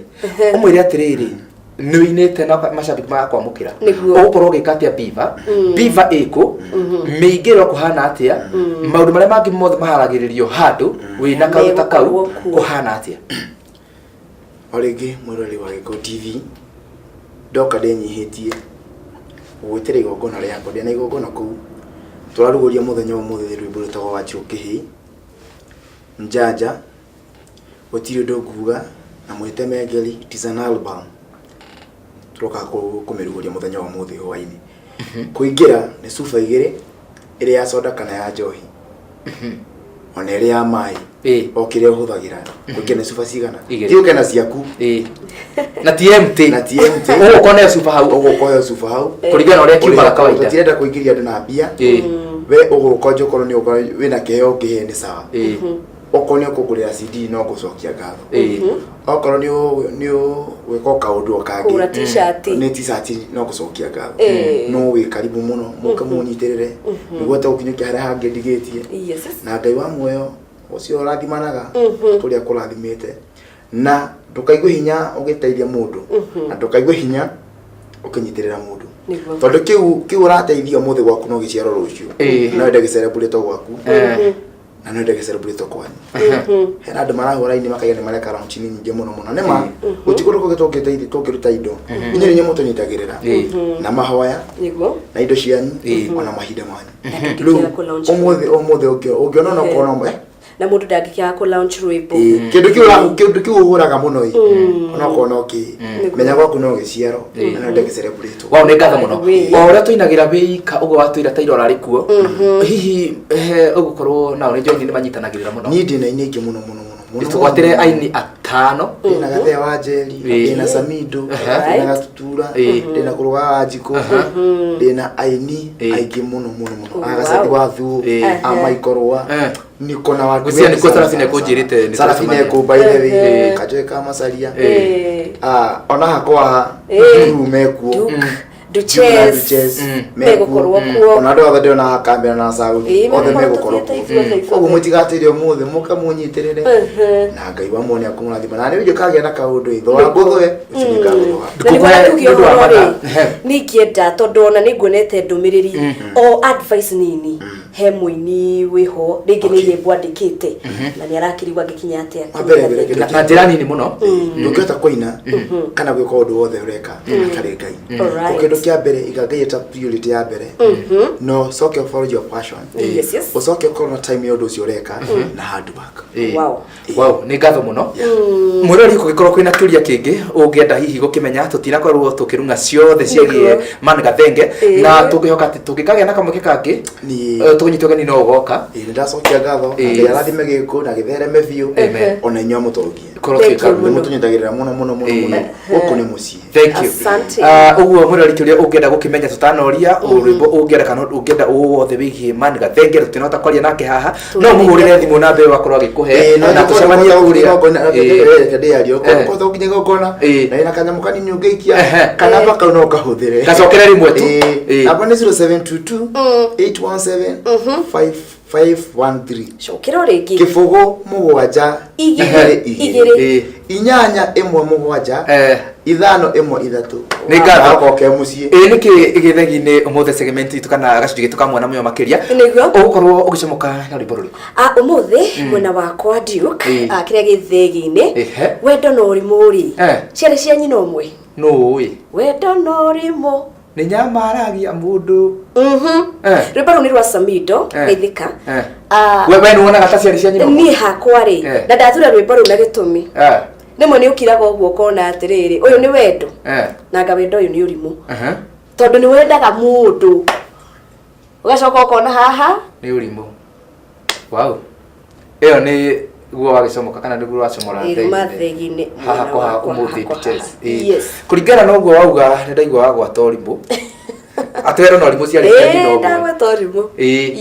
Ũmwĩre atĩrĩrĩ, nĩ ũinĩte na macambĩki magakwamũkĩra. Nĩguo. Ũgũkorwo ũgĩka atĩa Biva? Biva ĩkũ? Mĩingĩro kũhana atĩa? Maũndũ marĩa mangĩ mothe maharagĩrĩrio handũ wĩna kaũndũ ta kau Megũkorwo kuo. kũhana atĩa? O rĩngĩ, mwĩroreri wa Gĩkũyũ TV, ndoka ndĩnyihĩtie gũgwĩtĩra igongona rĩakwa. Ndĩna igongona kũu tũrarugũria mũthenya wa ũmũthĩ rwĩmbo rwĩtagwo Wanjikũ Kĩhĩĩ Njanja, Gũtirĩ Ũndũ Nguga na Mwĩte Mengeri. It is an album tũroka kũmĩrugũria mũthenya wa ũmũthĩ hwaĩ-inĩ. Kũingĩra nĩ cuba igĩrĩ, ĩrĩ ya soda kana ya njohi, ona ĩrĩ ya maĩ, o kĩrĩa ũhũthagĩra. Kũingĩra nĩ cuba cigana? Igĩrĩ. Ti ũke na ciaku. Ĩ. Na ti empty. Na ti empty. Ũgũkorwo nayo cuba hau. Ũgũka ũheo cuba hau. Kũringana na ũrĩa kiumaga kawaida. Tũtirenda kũingĩria andũ na mbia. We ũgũka nje, okorwo nĩ ũkorwo wĩna kĩheo ũkĩhe nĩ sawa. Okorwo nĩ ũkũngũrĩra CD, no ngũcokia ngatho. Okorwo nĩ ũgwĩka o kaũndũ o kangĩ, Kũgũra t-shirt. Nĩ t-shirt, no gũcokia ngatho. No wĩ karibu mũno, mũke mũnyitĩrĩre nĩguo hote gũkinyũkia harĩa hangĩ ndigĩtie. Na Ngai wa muoyo ũcio ũrathimanaga kũrĩa kũrathimĩte, na ndũkaigue hinya ũgĩteithia mũndũ, na ndũkaigue hinya ũkĩnyitĩrĩra mũndũ, tondũ kĩu ũrateithia ũmũthĩ gwaku no gĩciaro rũciũ. No wende gĩcereburĩtwo gwaku na no wende gĩcereburĩtwo kwanyu. Hena andũ marahũra ini makaiga nĩ mareka launch nĩ nyingĩ mũno mũno. Nĩ ma gũtirĩ kũndũ kũngĩ tũngĩteithia tũngĩruta indo, inyuĩ nĩ mũtũnyitagĩrĩra na mahoya na indo cianyu ona mahinda manyu. Na Rĩu ndũngĩkĩaga kũ-launch ũmũthĩ ũngĩona ona ũkona Na mũndũ ndangĩkĩaga kũ launch rwĩmbo. Kĩndũ kĩu ũhũraga mũno ĩ, ona ũkona ũkĩ menya gwaku no gĩciaro na no wende gĩcereburĩtwo. Wow, nĩ ngatho mũno. Wĩ. O ũrĩa tũinagĩra wĩika ũguo watwĩra ta irora rĩkuo, hihi ũgũkorwo nao nĩ njohi nĩ manyitanagĩrĩra mũno? Niĩ ndĩna aini aingĩ mũno mũno mũno mũno. Tũgwatĩre aini atano. Ndĩna Gathea wa Njeri, ndĩna Samido, ndĩna Gatutura, ndĩna Kũrũga wa Njikũ, ndĩna aini aingĩ mũno mũno mũno. Agacathi wa Thuo, a Michael niko na watu Gwĩciria wengi nĩkuo sana Sarafina sana ekũnjĩrĩte sana. nĩ Sarafina tũcemania. ekũ by the way, Kajoe ka Macaria. Ah, ona hakwa Nduru mekuo. Duke, Duke na Duchess. Duchess mekuo. Megũkorwo kuo. Ona andũ othe ndĩrona hakambĩra na Saudi othe megũkorwo megũkorwo tũthiĩte kuo. ithuothe, ithuothe. Koguo mũtigatĩre ũmũthĩ, mũke mũnyitĩrĩre na Ngai wa muone akũmũrathima, na nĩ ũkagĩa na kaũndũ ĩ thora ngũthwe ũcio nĩ ngagũthũa. Na nĩguo Ngũkũhe tuge nĩ ũndũ wa ũhoro rĩ, mathaa. nĩ ingĩenda tondũ ona nĩ nguonete ndũmĩrĩri o advice nini he mũini wĩho rĩngĩ nĩ nyĩmbo andĩkĩte na nĩ arakĩrigwo angĩkinya atĩa. Wa mbere mbere kĩndũ Na njĩra nini mũno. Ndũngĩhota kũina kana gwĩka ũndũ wothe ũreka hatarĩ Ngai. Ko kĩndũ Kĩndũ kĩa mbere iga Ngai ta priority ya mbere, no ũcoke follow your passion, ũcoke ũkorwo na time ya ũndũ ũcio ũreka na hard work. Wow, nĩ ngatho mũno. Mwĩrori, kũngĩkorwo kwĩna kĩũria kĩngĩ ũngĩenda hihi gũkĩmenya, tũtinakorwo tũkĩrung'a ciothe ciĩgiĩ Man Gathenge, na tũngĩhoka atĩ tũngĩkagĩa na kamweke kangĩ, tũkũnyita ũgeni no ũgoka. Ĩĩ, nĩ ndacokia ngatho na Ngai arathime gĩkũ na gĩthereme biũ. Amen. Ona inyuĩ amũtongie. Korwo Thank twĩka you nĩ mũno. mũtũnyitagĩrĩra mũno mũno mũno mũno. Gũkũ nĩ mũciĩ. Thank you. Asante. Ah, ũguo mwĩrori, kĩũria ũngĩenda gũkĩmenya tũtanoria, rwĩmbo ũngĩenda kana ũngĩenda ũũ wothe wĩgiĩ Man Gathenge, tũtinahota kwaria nake haha, no mũhũrĩre thimũ namba ĩyo akorwo agĩkũhe na tũcemanie kũrĩa. Kũrĩa nginya igongona na ĩna kanyamũ kanini ũngĩikia, kanamba kau no kahũthĩre. Gacokere rĩmwe tu. Namba nĩ 0722 817 513. Cokera o rĩngĩ. 0 7 2 2 2. 8 1 7 5 1 3. Nĩ ngatho. Goke mũciĩ. Ĩĩ, nĩkĩ gĩthegi-inĩ ũmũthĩ segment itũ kana gacunjĩ gitũ ka mwana mũyo makĩria? Nĩguo. Ũgũkorwo ũgĩcomoka na rwĩmbo rũrĩkũ? Ah, ũmũthĩ mwena wakwa Duke, ah, kĩrĩa gĩthegi-inĩ, wendo na ũrimũ rĩ, ciarĩ cia nyina ũmwe. Nũ ũĩ? Wendo na ũrimũ nĩ nyamaragia mũndũ. Rwĩmbo rũu nĩ rwa Samido. Geithĩka. Ah, We nĩ wonaga ta ciarĩ cia nyina ũmwe? Niĩ hakwa rĩ, na ndathura rwĩmbo rũu na gĩtũmi, rĩmwe nĩ ũkiraga ũguo ũkona atĩrĩrĩ, ũyũ nĩ wendo, na anga wendo ũyũ nĩ ũrimũ, tondũ nĩ wendaga mũndũ ũgacoka ũkona haha nĩ ũrimũ. Wow, ĩyo nĩ guo wagĩcomoka kana nĩguo wacomora? Ĩruma thegi-inĩ haha mwena kwa haha wakwa, ũmũthĩ hakwa details. haha. Yes. Kũringana na ũguo wauga, nĩ ndaigua wagwata ũrimũ, atĩ wendo na ũrimũ ciarĩ cia nyina ũmwe. Ndagweta ũrimũ.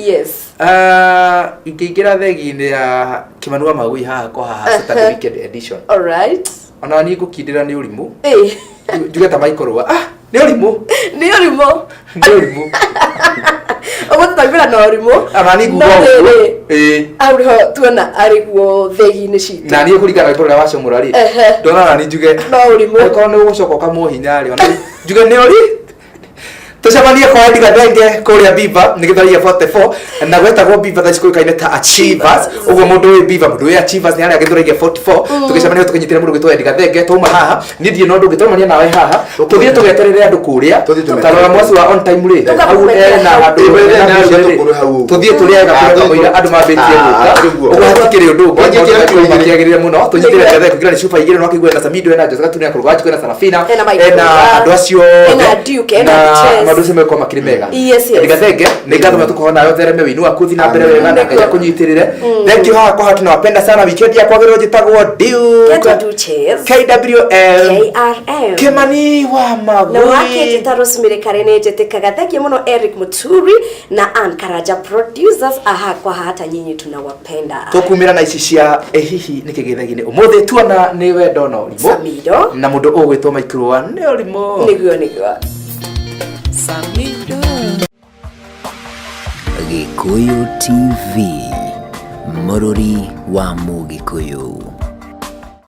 Yes. Ah, ingĩingĩra thegi-inĩ ya Kĩmani wa Magui haha kwa haha Saturday weekend edition, ona niĩ ngũkindĩra nĩ ũrimũ. Njuge ta Michael wa, ah, nĩ ũrimũ. Nĩ ũrimũ. Nĩ ũrimũ. Ũguo tũtaumĩra na ũrimũ. Ona niĩ nguga No ũguo. rĩrĩ, hau nĩho tuona arĩ guo thegi-inĩ citũ. Na niĩ kũringana na rwĩmbo rũrĩa wacomora rĩ, ndona ona niĩ njuge No ũrimũ. Angĩkorwo nĩ ũgũcoka ũkamwo hinya rĩ, ona njuge nĩ ũri. Tũcemanie kwa Eddie Gathenge kũrĩa Biva nĩ Gĩthwaĩri 44, na gwetagwo Biva, thaa ici kũĩkaine ta Achievers. Ũguo mũndũ wĩ Biva, mũndũ wĩ Achievers nĩ harĩa Gĩthwaĩri 44. Tũgĩcemania tũkĩnyitĩra mũndũ gwĩtwo Eddie Gathenge. Twauma haha, niĩ ndirĩ na ũndũ ũngĩ, twaumania nawe haha, tũthiĩ tũgeterere andũ kũrĩa. Tũthiĩ tũmeterere. Tarora mwasi wa on time rĩ, hau ena handũ Ĩĩ, hena ĩĩ, rĩ, tũkũrĩ hau ũguo. tũthiĩ tũrĩe kamũira andũ mambĩtie Ah, gũka. nĩguo. Ũguo hatikĩrĩ ũndũ ũngĩ. Wanjie Maũndũ kĩrĩa makorwo kĩũria. makĩagĩrĩire mũno. Tũnyitĩre Gathenge kũingĩra nĩ cuba igĩrĩ, no akĩigua ena Samido, ena Jose Gatune, ena Kũrũganjiko, ena Sarafina, Ena Michael ena Ruga, andũ acio ena othe. Duke, ena Na Duchess. maũndũ macio megũkorwo makĩrĩ mega. Yes. Gathenge, nĩ ngatho mũno, tũkũhoya nawe ũthereme wĩini waku, ũthiĩ na mbere Amen. wega na Ngai akũnyitĩrĩre. Thank you. Haha kwa haha tunawapenda sana. Weekend ya kwagĩrĩrwo njĩtagwo Duke Ketwa Duchess. KWL. KRM. Kĩmani wa Na Magui. Wakĩnjĩta Rosemary Kare, nĩ njĩtĩkaga. Thank you mũno Eric Muturi na Ann Karanja, producers aha kwa haha, hata nyinyi tunawapenda. Tũkumĩra na ici cia ĩ hihi nĩkĩ gĩthegi-inĩ ũmũthĩ, tuona nĩ wendo na ũrimũ. Samido. Na mũndũ ũgwĩtwo Michael nĩ ũrimũ. Nĩguo. Samido. Gĩkũyũ TV, mũrũri wa Mũgĩkũyũ.